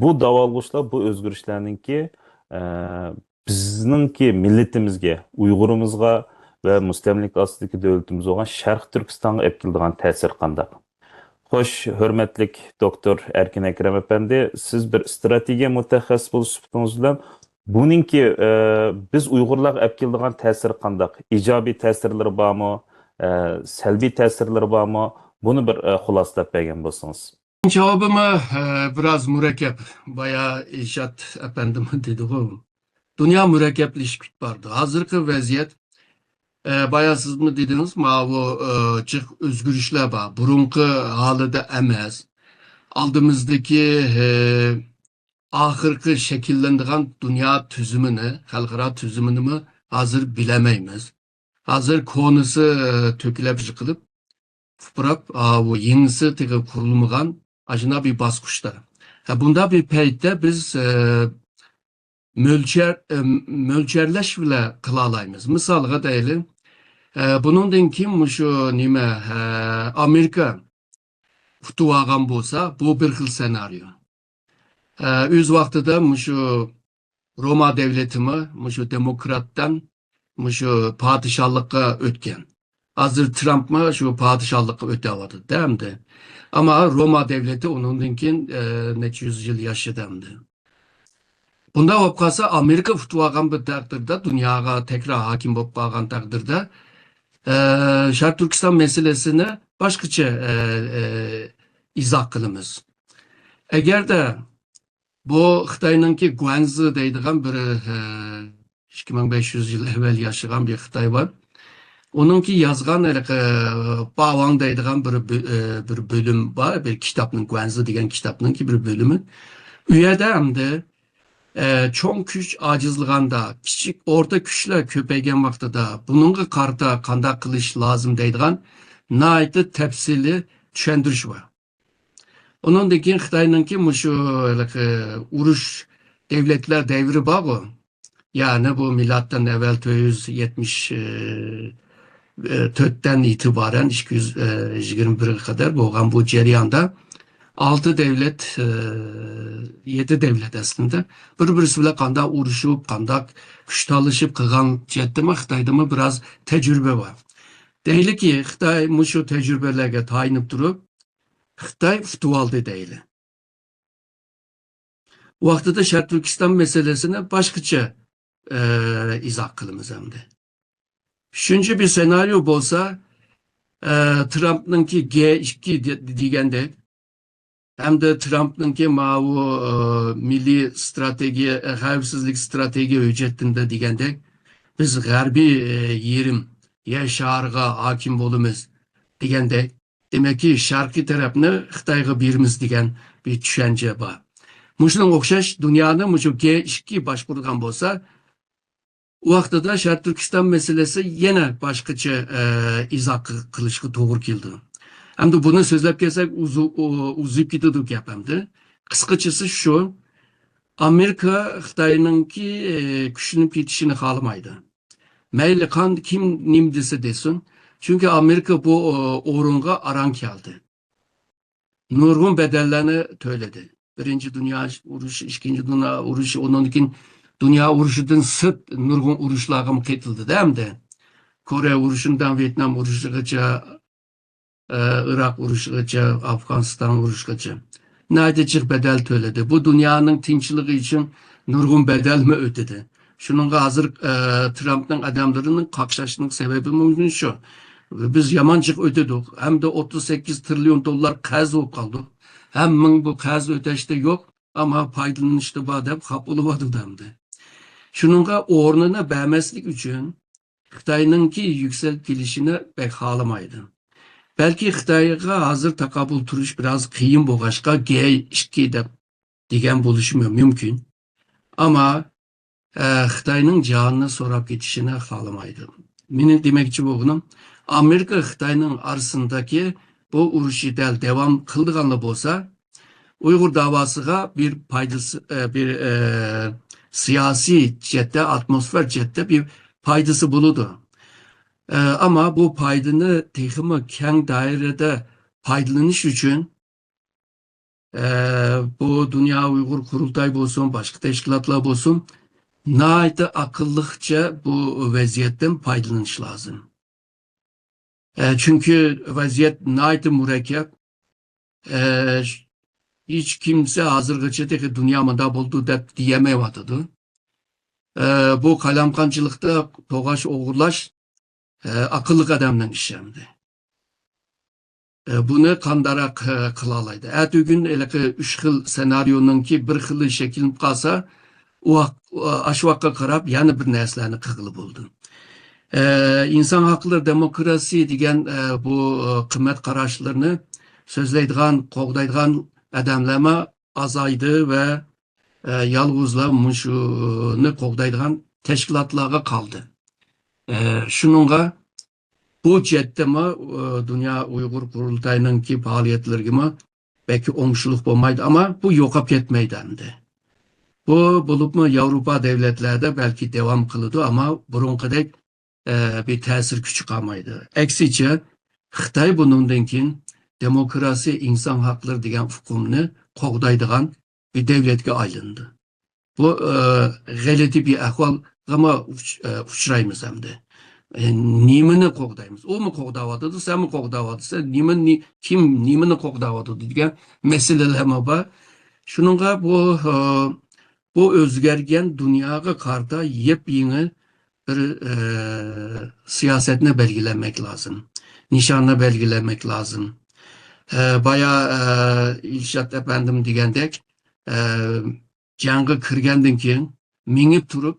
بۇ داۋالغۇشلار، بۇ ئۆزگىرىشلەرنىڭكى، ئە، بىزنىڭكى مىللىتىمىزگە، ئۇيغۇرىمىزغا ۋە مۇستەملىكە ئاستىدىكى دۆلىتىمىز بولغان شەرقىي تۈركىستانغا ئەپ كېلىدىغان تەسىرى قانداق؟ خوش، ھۆرمەتلىك دوكتور ئەركىن ئەكرەم ئەپەندى، سىز بىر ئىستراتېگىيە مۇتەخەسسىسى بولۇش سۈپىتىڭىز بىلەن بۇنىڭكى، ئە، بىز ئۇيغۇرلارغا ئەپ كېلىدىغان تەسىرى قانداق؟ ئىجابىي تەسىرلىرى بارمۇ؟ ئە، سەلبىي تەسىرلىرى بارمۇ؟ بۇنى بىر، ئە، خۇلاسىلاپ بەرگەن بولسىڭىز. جاۋابىمۇ، ئە، بىراز مۇرەككەپ. بايا ئىرشات ئەپەندىمۇ دېدىغۇ، دۇنيا مۇرەككەپلىشىپ كېتىپ بارىدۇ. ھازىرقى ۋەزىيەت، ئە، بايا سىزمۇ دېدىڭىز، ماۋۇ، ئە، جىق ئۆزگىرىشلەر بار. بۇرۇنقى ھالىدا ئەمەس. ئالدىمىزدىكى، ئە، ئاخىرقى شەكىللىنىدىغان دۇنيا تۈزۈمىنى، خەلقئارا تۈزۈمىنىمۇ ھازىر بىلەلمەيمىز. ھازىر كونىسى، ئە، تۆكۈلۈپ يىقىلىپ، پۇپراپ، ئاۋۇ يېڭىسى تېخى قۇرۇلمىغان ئاشۇنداق بىر باسقۇچتا. ھە، بۇنداق بىر پەيتتە بىز، ئە، مۆلچەر، ئە، مۆلچەرلەش بىلەن قىلالايمىز. مىسالغا دەيلى، ئە، بۇنىڭدىن كېيىن مۇشۇ نېمە، ئە، ئامېرىكا ئۇتۇۋالغان بولسا، بۇ بىر خىل سېنارىيو. ئە، ئۆز ۋاقتىدا مۇشۇ روما دەۋلىتىمۇ مۇشۇ دېموكراتتىن مۇشۇ پادىشاھلىققا ئۆتكەن. ھازىر ترامپمۇ شۇ پادىشاھلىققا ئۆتۈۋاتىدۇ ئەمدى. ئەمما روما دەۋلىتى ئۇنىڭدىن كېيىن، ئە، نەچچە يۈز يىل ياشىدى ئەمدى. بۇنداق بولۇپ قالسا، ئامېرىكا ئۇتۇۋالغان بىر تەقدىردە، دۇنياغا تەكرار ھاكىم بولۇپ قالغان تەقدىردە، ئە، شەرقىي تۈركىستان مەسىلىسىنى باشقىچە، ئە، ئە، ئىزاھ قىلىمىز. ئەگەردە بۇ خىتاينىڭكى گۇەنزى دەيدىغان بىر، ئە، ئىككى مىڭ بەش يۈز يىل ئەۋۋەل ياشىغان بىر خىتاي بار. ئۇنىڭكى يازغان ھېلىقى باۋاڭ دەيدىغان بىر بۆ-، ئە، بىر بۆلۈم بار، بىر كىتابنىڭ، گۇەنزى دېگەن كىتابنىڭكى بىر بۆلۈمى. ئۇ يەردە ئەمدى، ئە، چوڭ كۈچ ئاجىزلىغاندا، كىچىك، ئورتا كۈچلەر كۆپەيگەن ۋاقتىدا بۇنىڭغا قارىتا قانداق قىلىش لازىم دەيدىغان ناھايىتى تەپسىلىي چۈشەندۈرۈش بار. ئۇنىڭدىن كېيىن خىتاينىڭكى مۇشۇ ھېلىقى ئۇرۇش دەۋلەتلەر دەۋرى بارغۇ. يەنى بۇ مىلادتىن ئەۋۋەل تۆت يۈز يەتمىش، ئى، ئى، تۆتتىن ئېتىبارەن ئىككى يۈز يىگىرمە بىرگە قەدەر بولغان بۇ جەرياندا ئالتە دەۋلەت، ئى، يەتتە دەۋلەت ئەسلىدە بىر-بىرسى بىلەن قانداق ئۇرۇشۇپ، قانداق كۈچ تالىشىپ قىلغان جەھەتتىمۇ خىتايدىمۇ بىراز تەجرىبە بار. دەيلىكى، خىتاي مۇشۇ تەجرىبىلەرگە تايىنىپ تۇرۇپ، خىتاي ئۇتۇۋالدى دەيلى. ۋاقتىدا شەرقىي تۈركىستان مەسىلىسىنى باشقىچە، ئە، ئىزاھ قىلىمىز ئەمدى. ئۈچىنچى بىر سېنارىيو بولسا، ئە، ترامپنىڭكى گې ئىككى دې-، دېگەندەك، ھەمدە ترامپنىڭكى ماۋۇ، ئە، مىللىي ستراتېگىيە، ئە، خەۋپسىزلىك ستراتېگىيە ھۆججەتىدە دېگەندەك، بىز غەربىي، ئە، يېرىم يەر شارىغا ھاكىم بولىمىز دېگەندەك، دېمەككى، شەرقىي تەرەپنى خىتايغا بېرىمىز دېگەن بىر چۈشەنچە بار. مۇشۇنىڭغا ئوخشاش دۇنيانى مۇشۇ گې ئىككى باشقۇرىدىغان بولسا، ئۇ ۋاقتىدا شەرقىي تۈركىستان مەسىلىسى يەنە باشقىچە، ئە، ئىزاھ قىل-، قىلىشقا توغرا كېلىدۇ. ئەمدى بۇنى سۆزلەپ كەلسەك، ئۇزۇ-، ئۇ-، ئۇزىيىپ كېتىدۇ گەپ ئەمدى. قىسقىچىسى شۇ، ئامېرىكا خىتاينىڭكى، ئە، كۈچلىنىپ كېتىشىنى خالىمايدۇ. مەيلى قان-، كىم نېمە دېسە دېسۇن. چۈنكى ئامېرىكا بۇ، ئە، ئورۇنغا ئاران كەلدى. نۇرغۇن بەدەللەرنى تۆلىدى. بىرىنچى دۇنيا ئۇرۇشى، ئىككىنچى دۇنيا ئۇرۇشى، ئۇنىڭدىن كېيىن دۇنيا ئۇرۇشىدىن سىرت نۇرغۇن ئۇرۇشلارغىمۇ قېتىلدىدا ئەمدى. كورېيە ئۇرۇشىدىن ۋيېتنام ئۇرۇشىغىچە، ئە، ئىراق ئۇرۇشىغىچە، ئافغانىستان ئۇرۇشىغىچە ناھايىتى جىق بەدەل تۆلىدى. بۇ دۇنيانىڭ تىنچلىقى ئۈچۈن نۇرغۇن بەدەلمۇ ئۆتىدى. شۇنىڭغا ھازىر، ئە، ترامپنىڭ ئادەملىرىنىڭ قاقشاشنىڭ سەۋەبى مۇمكىن شۇ. بىز يامان جىق ئۆتىدۇق. ھەمدە ئوتتۇز سەككىز تىرىليون دوللار قەرز بولۇپ قالدۇق. ھەم مىڭ بۇ قەرز ئۆتەشتە يوق، ئەمما پايدىلىنىشتا بار دەپ خاپا بولۇۋاتىدۇ ئەمدى. شۇنىڭغا ئورنىنى بەرمەسلىك ئۈچۈن خىتاينىڭكى يۈكسىلىپ كېلىشىنى بەك خالىمايدۇ. بەلكى خىتايغا ھازىر تاقابىل تۇرۇش بىراز قىيىن بولغاچقا، گې ئىككى دەپ دېگەن بولۇشى مۇ-، مۇمكىن. ئەمما، ئە، خىتاينىڭ جانىنى سوراپ كېتىشىنى خالىمايدۇ. مېنىڭ دېمەكچى بولغىنىم، ئامېرىكا خىتاينىڭ ئارىسىندىكى بۇ ئۇرۇشى دەل داۋام قىلىدىغانلا بولسا، ئۇيغۇر داۋاسىغا بىر پايدىسى، ئە، بىر، ئە، سىياسىي جەھەتتە، ئاتموسفېرا جەھەتتە بىر پايدىسى بولىدۇ. ئە، ئەمما بۇ پايدىنى تېخىمۇ كەڭ دائىرىدە پايدىلىنىش ئۈچۈن، ئە، بۇ دۇنيا ئۇيغۇر قۇرۇلتاي بولسۇن، باشقا تەشكىلاتلار بولسۇن، ناھايىتى ئاقىللىقچە بۇ ۋەزىيەتتىن پايدىلىنىش لازىم. ئە، چۈنكى ۋەزىيەت ناھايىتى مۇرەككەپ. ئە، ھېچ كىمسە ھازىرغىچە تېخى دۇنيا مۇنداق بولدى دەپ دېيەلمەيۋاتىدۇ. ئە، بۇ قالايمىقانچىلىقتا توغاش ئوغرىلاش، ئە، ئاقىللىق ئادەمنىڭ ئىشى ئەمدى. ئە، بۇنى قانداقراق، ئە، قىلالايدۇ؟ ئەتىگۈن ھېلىقى ئۈچ خىل سېنارىيونىڭكى بىر خىلى شەكىللىنىپ قالسا، ئۇ ۋاق-، ئاشۇ ۋاقىتقا قاراپ يەنە بىر نەرسىلەرنى قىلغىلى بولىدۇ. ئە، ئىنسان ھەقلىرى، دېموكراتىيە دېگەن، ئە، بۇ، ئە، قىممەت قاراشلىرىنى سۆزلەيدىغان، قوغدايدىغان ئادەملەرمۇ ئازايدى ۋە، ئە، يالغۇزلا مۇشۇنى قوغدايدىغان تەشكىلاتلارغا قالدى. ئە، شۇنىڭغا بۇ جەھەتتىمۇ، ئە، دۇنيا ئۇيغۇر قۇرۇلتايىنىڭكى پائالىيەتلىرىگىمۇ بەلكى ئوڭۇشلۇق بولمايدۇ، ئەمما بۇ يوقاپ كەتمەيدۇ ئەمدى. بۇ بولۇپمۇ ياۋروپا دۆلەتلەردە بەلكى داۋام قىلىدۇ، ئەمما بۇرۇنقىدەك، ئە، بىر تەسىر كۈچى قالمايدۇ. ئەكسىچە، خىتاي بۇنىڭدىن كېيىن دېموكراتىيە، ئىنسان ھەقلىرى دېگەن ئۇقۇمنى قوغدايدىغان بىر دۆلەتكە ئايلاندى. بۇ، ئە، غەلىتە بىر ئەھۋالغىمۇ ئۇچ-، ئە، ئۇچرايمىز ئەمدى. ئە، نېمىنى قوغدايمىز؟ ئۇمۇ قوغداۋاتىدۇ، سەنمۇ قوغداۋاتىسەن، نېمە، نې-، كىم نېمىنى قوغداۋاتىدۇ دېگەن مەسىلىلەرمۇ بار. شۇنىڭغا بۇ، ئە، بۇ ئۆزگەرگەن دۇنياغا قارىتا يېپيېڭى بىر، ئە، سىياسەتنى بەلگىلەمەك لازىم. نىشاننى بەلگىلەمەك لازىم. ئە، بايا، ئە، ئىلشات ئەپەندىم دېگەندەك، ئە، جەڭگە كىرگەندىن كېيىن مېڭىپ تۇرۇپ،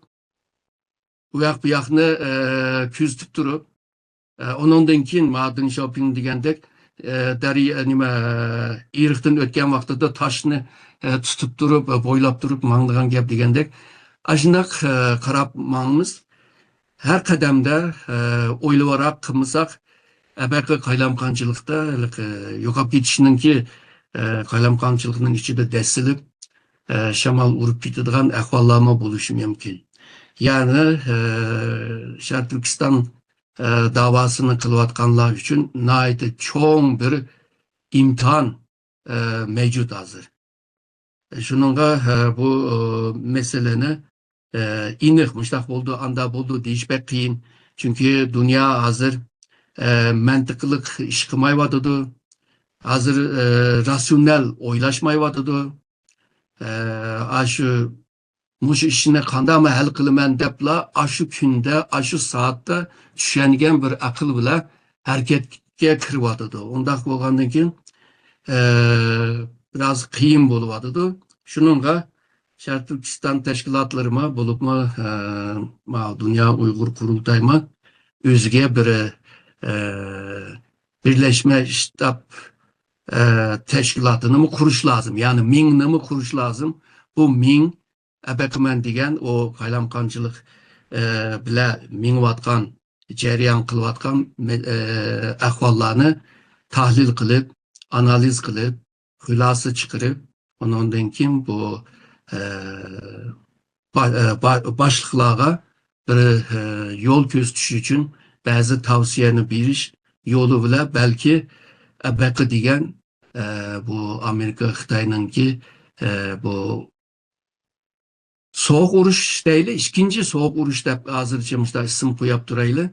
ئۇ ياق بۇ ياقنى، ئە، كۆزىتىپ تۇرۇپ، ئە، ئۇنىڭدىن كېيىن ما دېڭ شياۋپىڭ دېگەندەك، ئە، دەريا، نېمە، ئېرىقتىن ئۆتكەن ۋاقتىدا تاشنى، ئە، تۇتۇپ تۇرۇپ، ئە، بويلاپ تۇرۇپ ماڭىدىغان گەپ دېگەندەك، ئاشۇنداق، ئە، قاراپ ماڭىمىز. ھەر قەدەمدە، ئە، ئويلىۋاراق قىلمىساق، ئەبەقى قايلامقانچىلىقتا ھېلىقى يوقاپ كېتىشنىڭكى، ئە، قايلامقانچىلىقنىڭ ئىچىدە دەسسىلىپ، ئە، شامال ئۇرۇپ كېتىدىغان ئەھۋاللارمۇ بولۇشى مۇمكىن. يەنى، ئە، شەرقىي تۈركىستان، ئە، داۋاسىنى قىلىۋاتقانلار ئۈچۈن ناھايىتى چوڭ بىر ئىمتىھان، ئە، مەۋجۇت ھازىر. شۇنىڭغا، ئە، بۇ، ئە، مەسىلىنى، ئە، ئېنىق مۇشۇنداق بولىدۇ، ئانداق بولىدۇ دېيىش بەك قىيىن. چۈنكى دۇنيا ھازىر، ئە، مەنتىقلىق ئىش قىلمايۋاتىدۇ. ھازىر، ئە، راتسىيونال ئويلاشمايۋاتىدۇ. ئە، ئاشۇ، مۇشۇ ئىشنى قانداقمۇ ھەل قىلىمەن دەپلا ئاشۇ كۈندە، ئاشۇ سائەتتە چۈشەنگەن بىر ئەقىل بىلەن ھەرىكەتكە كىرىۋاتىدۇ. ئۇنداق بولغاندىن كېيىن، ئە، بىراز قىيىن بولۇۋاتىدۇ. شۇنىڭغا شەرقىي تۈركىستان تەشكىلاتلىرىمۇ، بولۇپمۇ، ئە، ما دۇنيا ئۇيغۇر قۇرۇلتايمۇ ئۆزىگە بىر، ئە، بىرلەشمە شتاب، ئە، تەشكىلاتىنىمۇ قۇرۇش لازىم. يەنى مىڭنىمۇ قۇرۇش لازىم. بۇ مىڭ ئەبەقىمەن دېگەن ئۇ قايلامقانچىلىق، ئە، بىلەن مېڭىۋاتقان، جەريان قىلىۋاتقان مە-، ئە، ئەھۋاللارنى تەھلىل قىلىپ، ئانالىز قىلىپ، خۇلاسە چىقىرىپ، ئۇنىڭدىن كېيىن بۇ، ئە، با-، ئە، با-، باشلىقلارغا بىر، ئە، يول كۆرسىتىش ئۈچۈن بەزى تەۋسىيەنى بېرىش يولى بىلەن بەلكى ئەبەقە دېگەن، ئە، بۇ ئامېرىكا خىتاينىڭكى، ئە، بۇ سوغۇق ئۇرۇش دەيلى، ئىككىنچى سوغۇق ئۇرۇش دەپ ھازىرچە مۇشۇنداق ئىسىم قويۇپ تۇرايلى.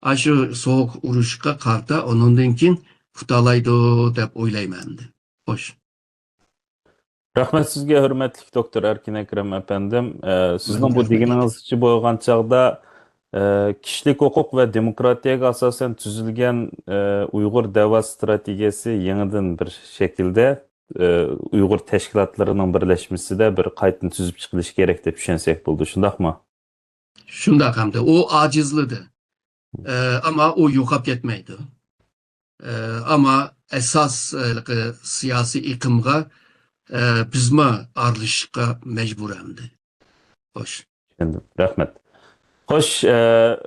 ئاشۇ سوغۇق ئۇرۇشقا قارىتا ئۇنىڭدىن كېيىن پۇتالايدۇ دەپ ئويلايمەن ئەمدى. خوش. رەھمەت سىزگە، ھۆرمەتلىك دوكتور ئەركىن ئەكرەم ئەپەندىم. ئە، سىزنىڭ بۇ دېگىنىڭىزچە بولغان چاغدا، ئە، كىشىلىك ھوقۇق ۋە دېموكراتىيەگە ئاساسەن تۈزۈلگەن، ئە، ئۇيغۇر دەۋا ئىستراتېگىيەسى يېڭىدىن بىر شەكىلدە، ئە، ئۇيغۇر تەشكىلاتلىرىنىڭ بىرلەشمىسىدە بىر قايتىدىن تۈزۈپ چىقىلىشى كېرەك دەپ چۈشەنسەك بولىدۇ، شۇنداقمۇ؟ شۇنداق ئەمدى. ئۇ ئاجىزلىدى. ئە، ئەمما ئۇ يوقاپ كەتمەيدۇ. ئە، ئەمما ئاساس، ئە، سىياسىي ئېقىمغا، ئە، بىزمۇ ئارىلىشىشقا مەجبۇر ئەمدى. خوش. چۈشەندىم. رەھمەت. خوش، ئە،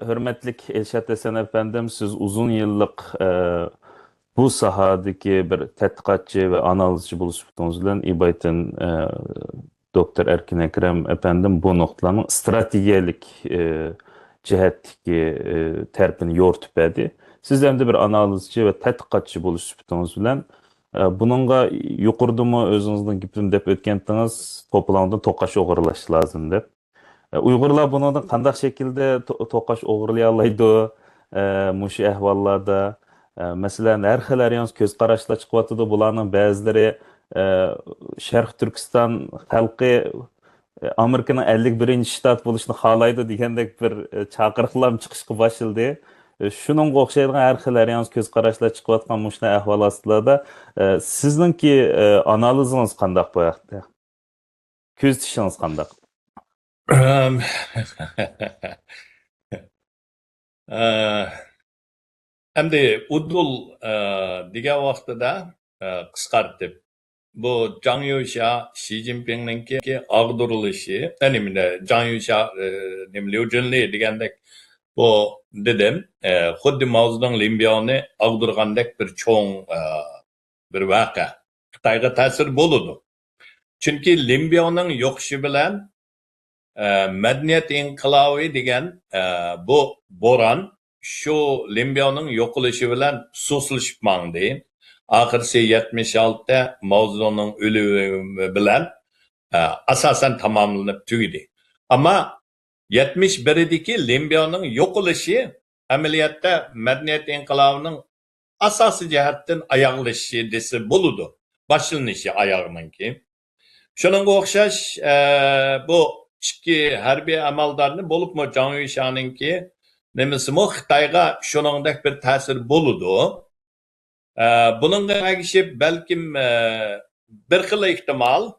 ھۆرمەتلىك ئىلشات ھەسەن ئەپەندىم، سىز ئۇزۇن يىللىق، ئە، بۇ ساھەدىكى بىر تەتقىقاتچى ۋە ئانالىزچى بولۇش سۈپىتىڭىز بىلەن ئى بايتىن، ئە، دوكتور ئەركىن ئەكرەم ئەپەندىم بۇ نۇقتىلارنىڭ ئىستراتېگىيەلىك، ئە، جەھەتتىكى، ئە، تەرىپىنى يورۇتۇپ بەردى. سىز ئەمدى بىر ئانالىزچى ۋە تەتقىقاتچى بولۇش سۈپىتىڭىز بىلەن، ئە، بۇنىڭغا يۇقىرىدىمۇ ئۆزىڭىزنىڭ گېپىدىمۇ دەپ ئۆتكەنتىڭىز، توپىلاڭدىن توقاچ ئوغرىلاش لازىم دەپ. ئە، ئۇيغۇرلار بۇنىڭدىن قانداق شەكىلدە تو-، توقاچ ئوغرىلىيالايدۇ؟ ئە، مۇشۇ ئەھۋاللاردا، ئە، مەسىلەن، ھەر خىل، ھەر يانسا كۆز قاراشلار چىقىۋاتىدۇ. بۇلارنىڭ بەزىلىرى، ئە، شەرقىي تۈركىستان خەلقى، ئە، ئامېرىكىنىڭ ئەللىك بىرىنچى شتات بولۇشنى خالايدۇ دېگەندەك بىر، ئە، چاقىرىقلارمۇ چىقىشقا باشلىدى. ئە، شۇنىڭغا ئوخشايدىغان ھەر خىل، ھەر ياڭزا كۆز قاراشلار چىقىۋاتقان مۇشۇنداق ئەھۋالات ئاستىدا، ئە، سىزنىڭكى، ئە، ئانالىزىڭىز قانداق بۇ ھەقتە؟ كۆزىتىشىڭىز قانداق؟ ئەم، ئە، ئەمدى ئۇدۇل، ئە، دېگەن ۋاقتىدا، ئە، قىسقارتىپ، بۇ جاڭ يۈشيا، شى جىنپىڭنىڭكى ئاغدۇرۇلۇشى، ئە، نېمە، جاڭ يۈشيا، ئە، نېمە، ليۇ جۈنلى دېگەندەك، بۇ دېدىم، ئە، خۇددى ماۋزېدۇڭ لىن بياۋنى ئاغدۇرغاندەك بىر چوڭ، ئە، بىر ۋەقە. خىتايغا تەسىر بولىدۇ. چۈنكى لىن بياۋنىڭ يوقىشى بىلەن، ئە، مەدەنىيەت ئىنقىلابى دېگەن، ئە، بۇ بوران شۇ لىن بياۋنىڭ يوقىلىشى بىلەن سۇسلىشىپ ماڭدى. ئاخىرسى يەتمىش ئالتە ماۋزېدۇڭنىڭ ئۆلۈمى بىلەن، ئە، ئاساسەن تاماملىنىپ تۈگىدى. ئەمما يەتمىش بىردىكى لىن بياۋنىڭ يوقىلىشى ئەمەلىيەتتە مەدەنىيەت ئىنقىلابىنىڭ ئاساسىي جەھەتتىن ئاياغلىشىشى دېسە بولىدۇ. باشلىنىشى ئاياغىنىڭكى. شۇنىڭغا ئوخشاش، ئە، بۇ ئىككى ھەربىي ئەمەلدارنى، بولۇپمۇ جاڭ يۈشيانىڭكى نېمىسىمۇ خىتايغا شۇنىڭدەك بىر تەسىر بولىدۇ. ئە، بۇنىڭغا ئەگىشىپ بەلكىم، ئە، بىر خىل ئېھتىمال،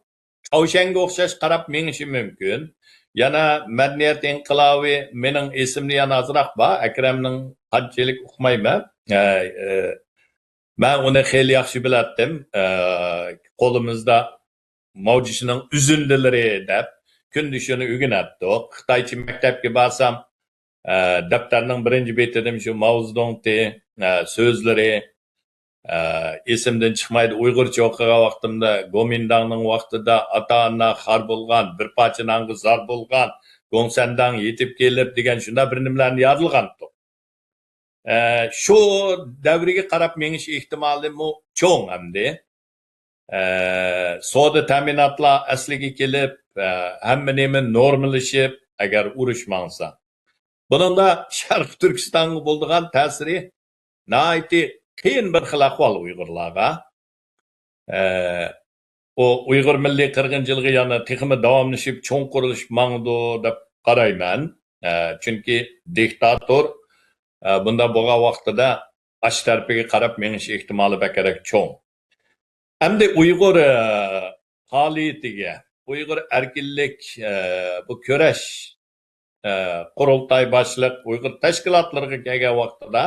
چاۋشيەنگە ئوخشاش قاراپ مېڭىشى مۇمكىن. يەنە مەدەنىيەت ئىنقىلابى مېنىڭ ئېسىمدە يەنە ئازراق بار، ئەكرەمنىڭ قانچىلىك ئۇقمايمەن. ئە، ئە، مەن ئۇنى خېلى ياخشى بىلەتتىم. ئە، قولىمىزدا ماۋجىشىنىڭ ئۈزۈندىلىرى دەپ، كۈندە شۇنى ئۆگىنەتتۇق. خىتايچە مەكتەپكە بارسام، ئە، دەپتەرنىڭ بىرىنچى بېتىدىمۇ شۇ ماۋزېدۇڭتى، ئە، سۆزلىرى، ئە، ئېسىمدىن چىقمايدۇ. ئۇيغۇرچە ئوقۇغان ۋاقتىمدا، گومىنداڭنىڭ ۋاقتىدا، ئاتا-ئانا خار بولغان، بىر پارچە نانغا زار بولغان، گوڭسەنداڭ يېتىپ كېلىپ دېگەن شۇنداق بىر نېمىلەرنى يادلىغانتۇق. ئە، شۇ دەۋرگە قاراپ مېڭىش ئېھتىمالىمۇ چوڭ ئەمدى. ئە، سودا تەمىناتلار ئەسلىگە كېلىپ، ئە، ھەممە نېمە نورمىلىشىپ، ئەگەر ئۇرۇش ماڭسا. بۇنىڭدا شەرقىي تۈركىستانغا بولىدىغان تەسىرى ناھايىتى قىيىن بىر خىل ئەھۋال ئۇيغۇرلارغا. ئە، ئۇ ئۇيغۇر مىللىي قىرغىنچىلىقى يەنە تېخىمۇ داۋاملىشىپ، چوڭقۇرلىشىپ ماڭىدۇ دەپ قارايمەن. ئە، چۈنكى دىكتاتور، ئە، بۇنداق بولغان ۋاقتىدا ئاشۇ تەرىپىگە قاراپ مېڭىش ئېھتىمالى بەكرەك چوڭ. ئەمدى ئۇيغۇر، ئە، پائالىيىتىگە، ئۇيغۇر ئەركىنلىك، ئە، بۇ كۈرەش، ئە، قۇرۇلتاي باشلىق ئۇيغۇر تەشكىلاتلىرىغا كەلگەن ۋاقتىدا،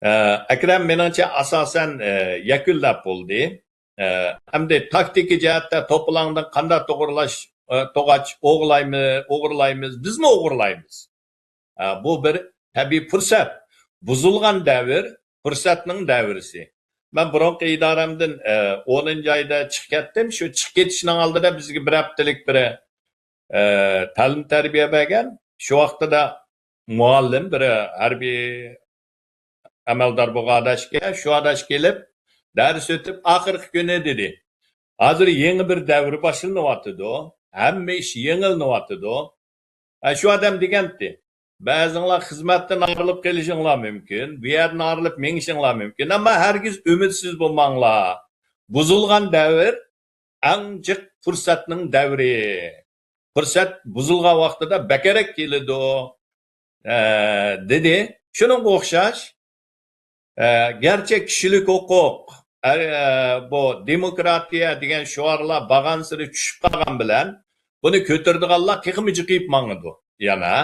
ئە، ئەكرەم مېنىڭچە ئاساسەن، ئە، يەكۈنلەپ بولدى. ئە، ئەمدى تاكتىكا جەھەتتە توپىلاڭدىن قانداق توغرىلاش، ئە، توغاچ ئوغرىلايمىز، ئوغرىلايمىز، بىزمۇ ئوغرىلايمىز. ئە، بۇ بىر تەبىئىي پۇرسەت. بۇزۇلغان دەۋر، پۇرسەتنىڭ دەۋرىسى. مەن بۇرۇنقى ئىدارەمدىن، ئە، ئونىنچى ئايدا چىقىپ كەتتىم. شۇ چىقىپ كېتىشنىڭ ئالدىدا بىزگە بىر ھەپتىلىك بىر، ئە، تەلىم تەربىيە بەرگەن. شۇ ۋاقتىدا مۇئەللىم، بىر ھەربىي ئەمەلدار بولغان ئاداش ئىكەن، شۇ ئاداش كېلىپ، دەرس ئۆتۈپ، ئاخىرقى كۈنى دېدى، ھازىر يېڭى بىر دەۋر باشلىنىۋاتىدۇ، ھەممە ئىش يېڭىلىنىۋاتىدۇ. ئە، شۇ ئادەم دېگەنتى، بەزىڭلار خىزمەتتىن ئايرىلىپ قېلىشىڭلار مۇمكىن، بۇ يەردىن ئايرىلىپ مېڭىشىڭلار مۇمكىن، ئەمما ھەرگىز ئۈمىدسىز بولماڭلار. بۇزۇلغان دەۋر ئەڭ جىق پۇرسەتنىڭ دەۋرى. پۇرسەت بۇزۇلغان ۋاقتىدا بەكرەك كېلىدۇ، ئە، دېدى. شۇنىڭغا ئوخشاش، ئە، گەرچە كىشىلىك ھوقۇق، ئە، بۇ دېموكراتىيە دېگەن شوئارلار بارغانسېرى چۈشۈپ قالغان بىلەن، بۇنى كۆتۈرىدىغانلار تېخىمۇ جىقىيىپ ماڭىدۇ يەنە.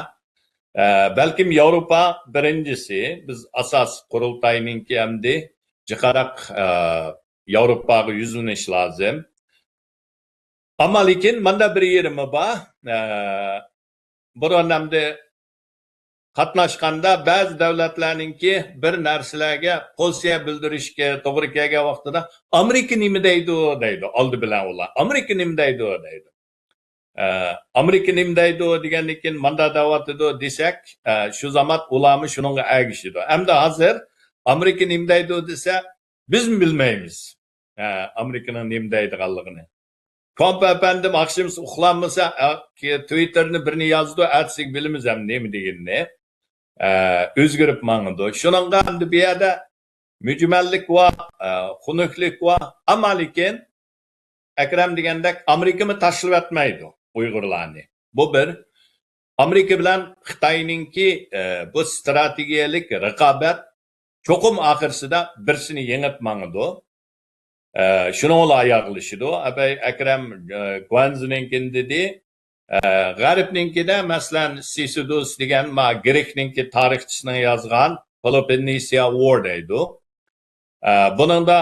ئە، بەلكىم ياۋروپا بىرىنچىسى، بىز ئاساس قۇرۇلتاينىڭكى ئەمدى جىقراق، ئە، ياۋروپاغا يۈزلىنىش لازىم. ئەمما لېكىن ماندا بىر يېرىمى بار. ئە، بۇرۇن ئەمدى قاتناشقاندا بەزى دۆلەتلەرنىڭكى بىر نەرسىلەرگە پوزىتسىيە بىلدۈرۈشكە توغرا كەلگەن ۋاقتىدا، «ئامېرىكا نېمە دەيدۇ؟» دەيدۇ. ئالدى بىلەن ئۇلار، «ئامېرىكا نېمە دەيدۇ؟» دەيدۇ. ئە، «ئامېرىكا نېمە دەيدۇ؟» دېگەندىن كېيىن، «ماندا دەۋاتىدۇ» دېسەك، ئە، شۇ زامات ئۇلارمۇ شۇنىڭغا ئەگىشىدۇ. ئەمدى ھازىر «ئامېرىكا نېمە دەيدۇ؟» دېسە، بىزمۇ بىلمەيمىز، ئە، ئامېرىكىنىڭ نېمە دەيدىغانلىقىنى. كومپا ئەپەندىم ئاخشىمىسى ئۇخلانمىسا، ئە، تىۋىتتېرنى بىرنى يازىدۇ، ئەتىسىگە بىلىمىز ھەم نېمە دېگىنىنى. ئە، ئۆزگىرىپ ماڭىدۇ. شۇنىڭغا ئەمدى بۇ يەردە مۈجمەللىك بار، ئە، خۇنۈكلۈك بار. ئەمما لېكىن ئەكرەم دېگەندەك ئامېرىكىمۇ تاشلىۋەتمەيدۇ ئۇيغۇرلارنى. بۇ بىر. ئامېرىكا بىلەن خىتاينىڭكى، ئە، بۇ ستراتېگىيەلىك رىقابەت چوقۇم ئاخىرسىدا بىرسىنى يېڭىپ ماڭىدۇ. ئە، شۇنىڭغىلا ئاياغلىشىدۇ. ئەبەي ئەكرەم، ئە، گۇەنزىنىڭكىنى دېدى. ئە، غەربنىڭكىدە، مەسىلەن، سىسىدۇس دېگەن ما گرېكنىڭكى تارىخچىسىنىڭ يازغان پېلوپوننېسىيا ۋار دەيدۇ. ئە، بۇنىڭدا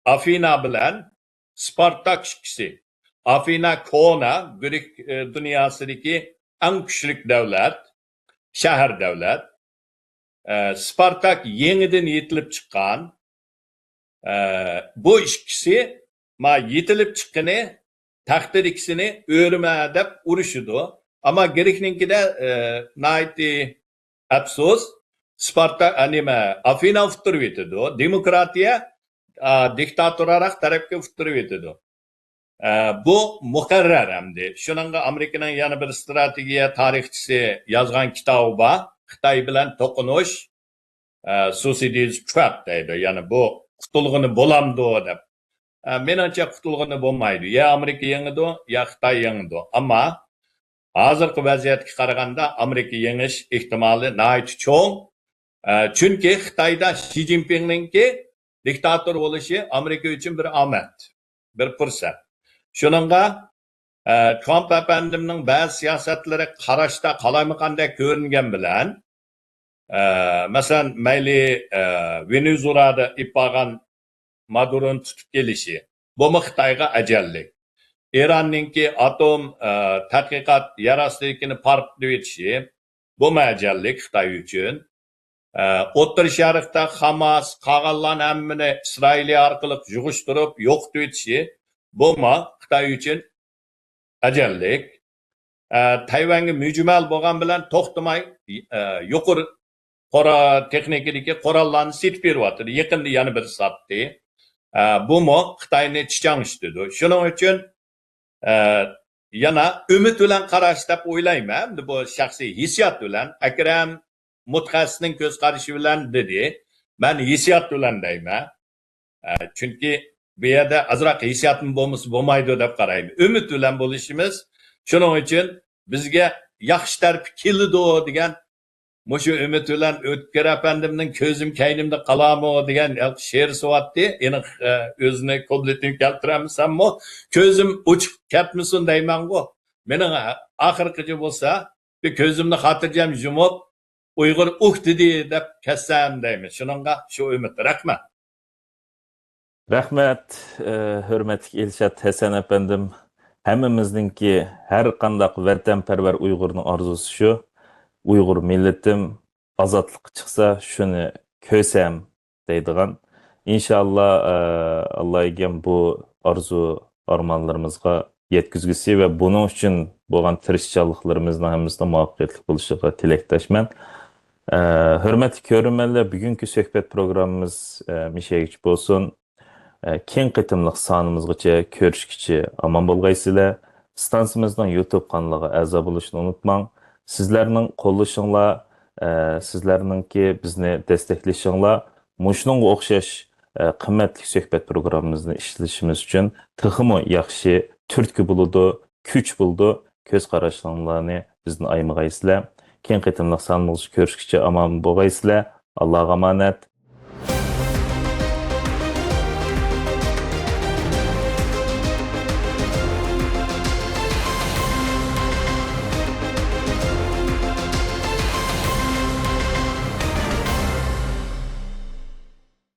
ئافىنا بىلەن سپارتاك ئىككىسى. ئافىنا كونا گرېك، ئە، دۇنياسىدىكى ئەڭ كۈچلۈك دۆلەت، شەھەر دۆلەت. ئە، سپارتاك يېڭىدىن يېتىلىپ چىققان. ئە، بۇ ئىككىسى ما يېتىلىپ چىققىنى، تەختىدىكىسىنى ئۆرۈمە دەپ ئۇرۇشىدۇ. ئەمما گرېكنىڭكىدە، ئە، ناھايىتى ئەپسۇس، سپارتا-، ئە، نېمە، ئافىنا ئۇتتۇرۇۋېتىدۇ. دېموكراتىيە، ئا، دىكتاتوراراق تەرەپكە ئۇتتۇرۇۋېتىدۇ. ئە، بۇ مۇقەررەر ئەمدى. شۇنىڭغا ئامېرىكىنىڭ يەنە بىر ستراتېگىيە تارىخچىسى يازغان كىتابى بار. خىتاي بىلەن توقۇنۇش، ئە، سۇسىدىز ترەپ دەيدۇ. يەنى بۇ قۇتۇلغىنى بولامدۇ دەپ. ئە، مېنىڭچە قۇتۇلغىنى بولمايدۇ. يا ئامېرىكا يېڭىدۇ، يا خىتاي يېڭىدۇ. ئەمما ھازىرقى ۋەزىيەتكە قارىغاندا ئامېرىكا يېڭىش ئېھتىمالى ناھايىتى چوڭ. ئە، چۈنكى خىتايدا شى جىنپىڭنىڭكى دىكتاتور بولۇشى ئامېرىكا ئۈچۈن بىر ئامەت، بىر پۇرسەت. شۇنىڭغا، ئە، ترامپ ئەپەندىمنىڭ بەزى سىياسەتلىرى قاراشتا قالايمىقاندەك كۆرۈنگەن بىلەن، ئە، مەسىلەن، مەيلى، ئە، ۋېنېزۇېلادا ئېلىپ بارغان مادۇرونى تۇتۇپ كېلىشى، بۇمۇ خىتايغا ئەجەللىك. ئىراننىڭكى ئاتوم، ئە، تەتقىقات يەر ئاستىدىكىنى پارتلىتىۋېتىشى، بۇمۇ ئەجەللىك خىتاي ئۈچۈن. ئە، ئوتتۇرا شەرقتە خاماس، قالغانلارنى ھەممىنى ئىسرائىلىيە ئارقىلىق يىغىشتۇرۇپ يوقىتىۋېتىشى، بۇمۇ خىتاي ئۈچۈن ئەجەللىك. ئە، تەيۋەنگە مۈجمەل بولغان بىلەن توختىماي، ئە، يۇقىرى قورا-، تېخنىكىدىكى قوراللارنى سېتىپ بېرىۋاتىدۇ. يېقىندا يەنە بىر ساتتى. ئە، بۇمۇ خىتاينى چىچاڭشىتىدۇ. شۇنىڭ ئۈچۈن، ئە، يەنە ئۈمىد بىلەن قاراش دەپ ئويلايمەن. ئەمدى بۇ شەخسىي ھېسسىيات بىلەن، ئەكرەم مۇتەخەسسىسنىڭ كۆز قارىشى بىلەن دېدى. مەن ھېسسىيات بىلەن دەيمەن. ئە، چۈنكى بۇ يەردە ئازراق ھېسسىياتمۇ بولمىسا بولمايدۇ دەپ قارايمەن. ئۈمىد بىلەن بولۇشىمىز. شۇنىڭ ئۈچۈن بىزگە ياخشى تەرىپى كېلىدۇ دېگەن مۇشۇ ئۈمىد بىلەن ئۆتكۈر ئەپەندىمنىڭ كۆزۈم كەينىمدە قالامۇ دېگەن شېئىرى سوۋاتتى. ئېنىق، ئە، ئۆزىنى كوبلېتىنى كەلتۈرەلمىسەممۇ، كۆزۈم ئوچۇق كەتمىسۇن دەيمەنغۇ. مېنىڭ ئاخىرقىچە بولسا، بىر كۆزۈمنى خاتىرجەم يۇمۇپ، ئۇيغۇر ئۇھ دېدى دەپ كەتسەم دەيمەن. شۇنىڭغا شۇ ئۈمىد. رەھمەت. رەھمەت، ئە، ھۆرمەتلىك ئىلشات ھەسەن ئەپەندىم. ھەممىمىزنىڭكى ھەر قانداق ۋەتەنپەرۋەر ئۇيغۇرنىڭ ئارزۇسى شۇ. ئۇيغۇر مىللىتىم ئازادلىققا چىقسا، شۇنى كۆرسەم دەيدىغان. ئىنشاللا، ئە، ئاللا ئىگەم بۇ ئارزۇ ئارمانلىرىمىزغا يەتكۈزگۈسى ۋە بۇنىڭ ئۈچۈن بولغان تىرىشچانلىقلىرىمىزنىڭ ھەممىسىنىڭ مۇۋەپپەقىيەتلىك بولۇشىغا تىلەكداشمەن. ئە، ھۆرمەتلىك كۆرۈرمەنلەر، بۈگۈنكى سۆھبەت پروگراممىمىز، ئە، مۇشۇ يەرگىچە بولسۇن. ئە، كېيىن قېتىملىق سانىمىزغىچە كۆرۈشكىچە ئامان بولغايسىلەر. ئىستانسىمىزنىڭ يۇتۇب قانىلىغا ئەزا بولۇشنى ئۇنتۇماڭ. سىزلەرنىڭ قوللىشىڭلار، ئە، سىزلەرنىڭكى بىزنى دەستەكلىشىڭلار مۇشۇنىڭغا ئوخشاش، ئە، قىممەتلىك سۆھبەت پروگراممىمىزنى ئىشلىشىمىز ئۈچۈن تېخىمۇ ياخشى تۈرتكە بولىدۇ، كۈچ بولىدۇ. كۆز قاراشلىرىڭلارنى بىزدىن ئايىمىغايسىلەر. كېيىن قېتىملىق سانىمىزغىچە كۆرۈشكىچە ئامان بولغايسىلەر. ئاللاغا ئامانەت.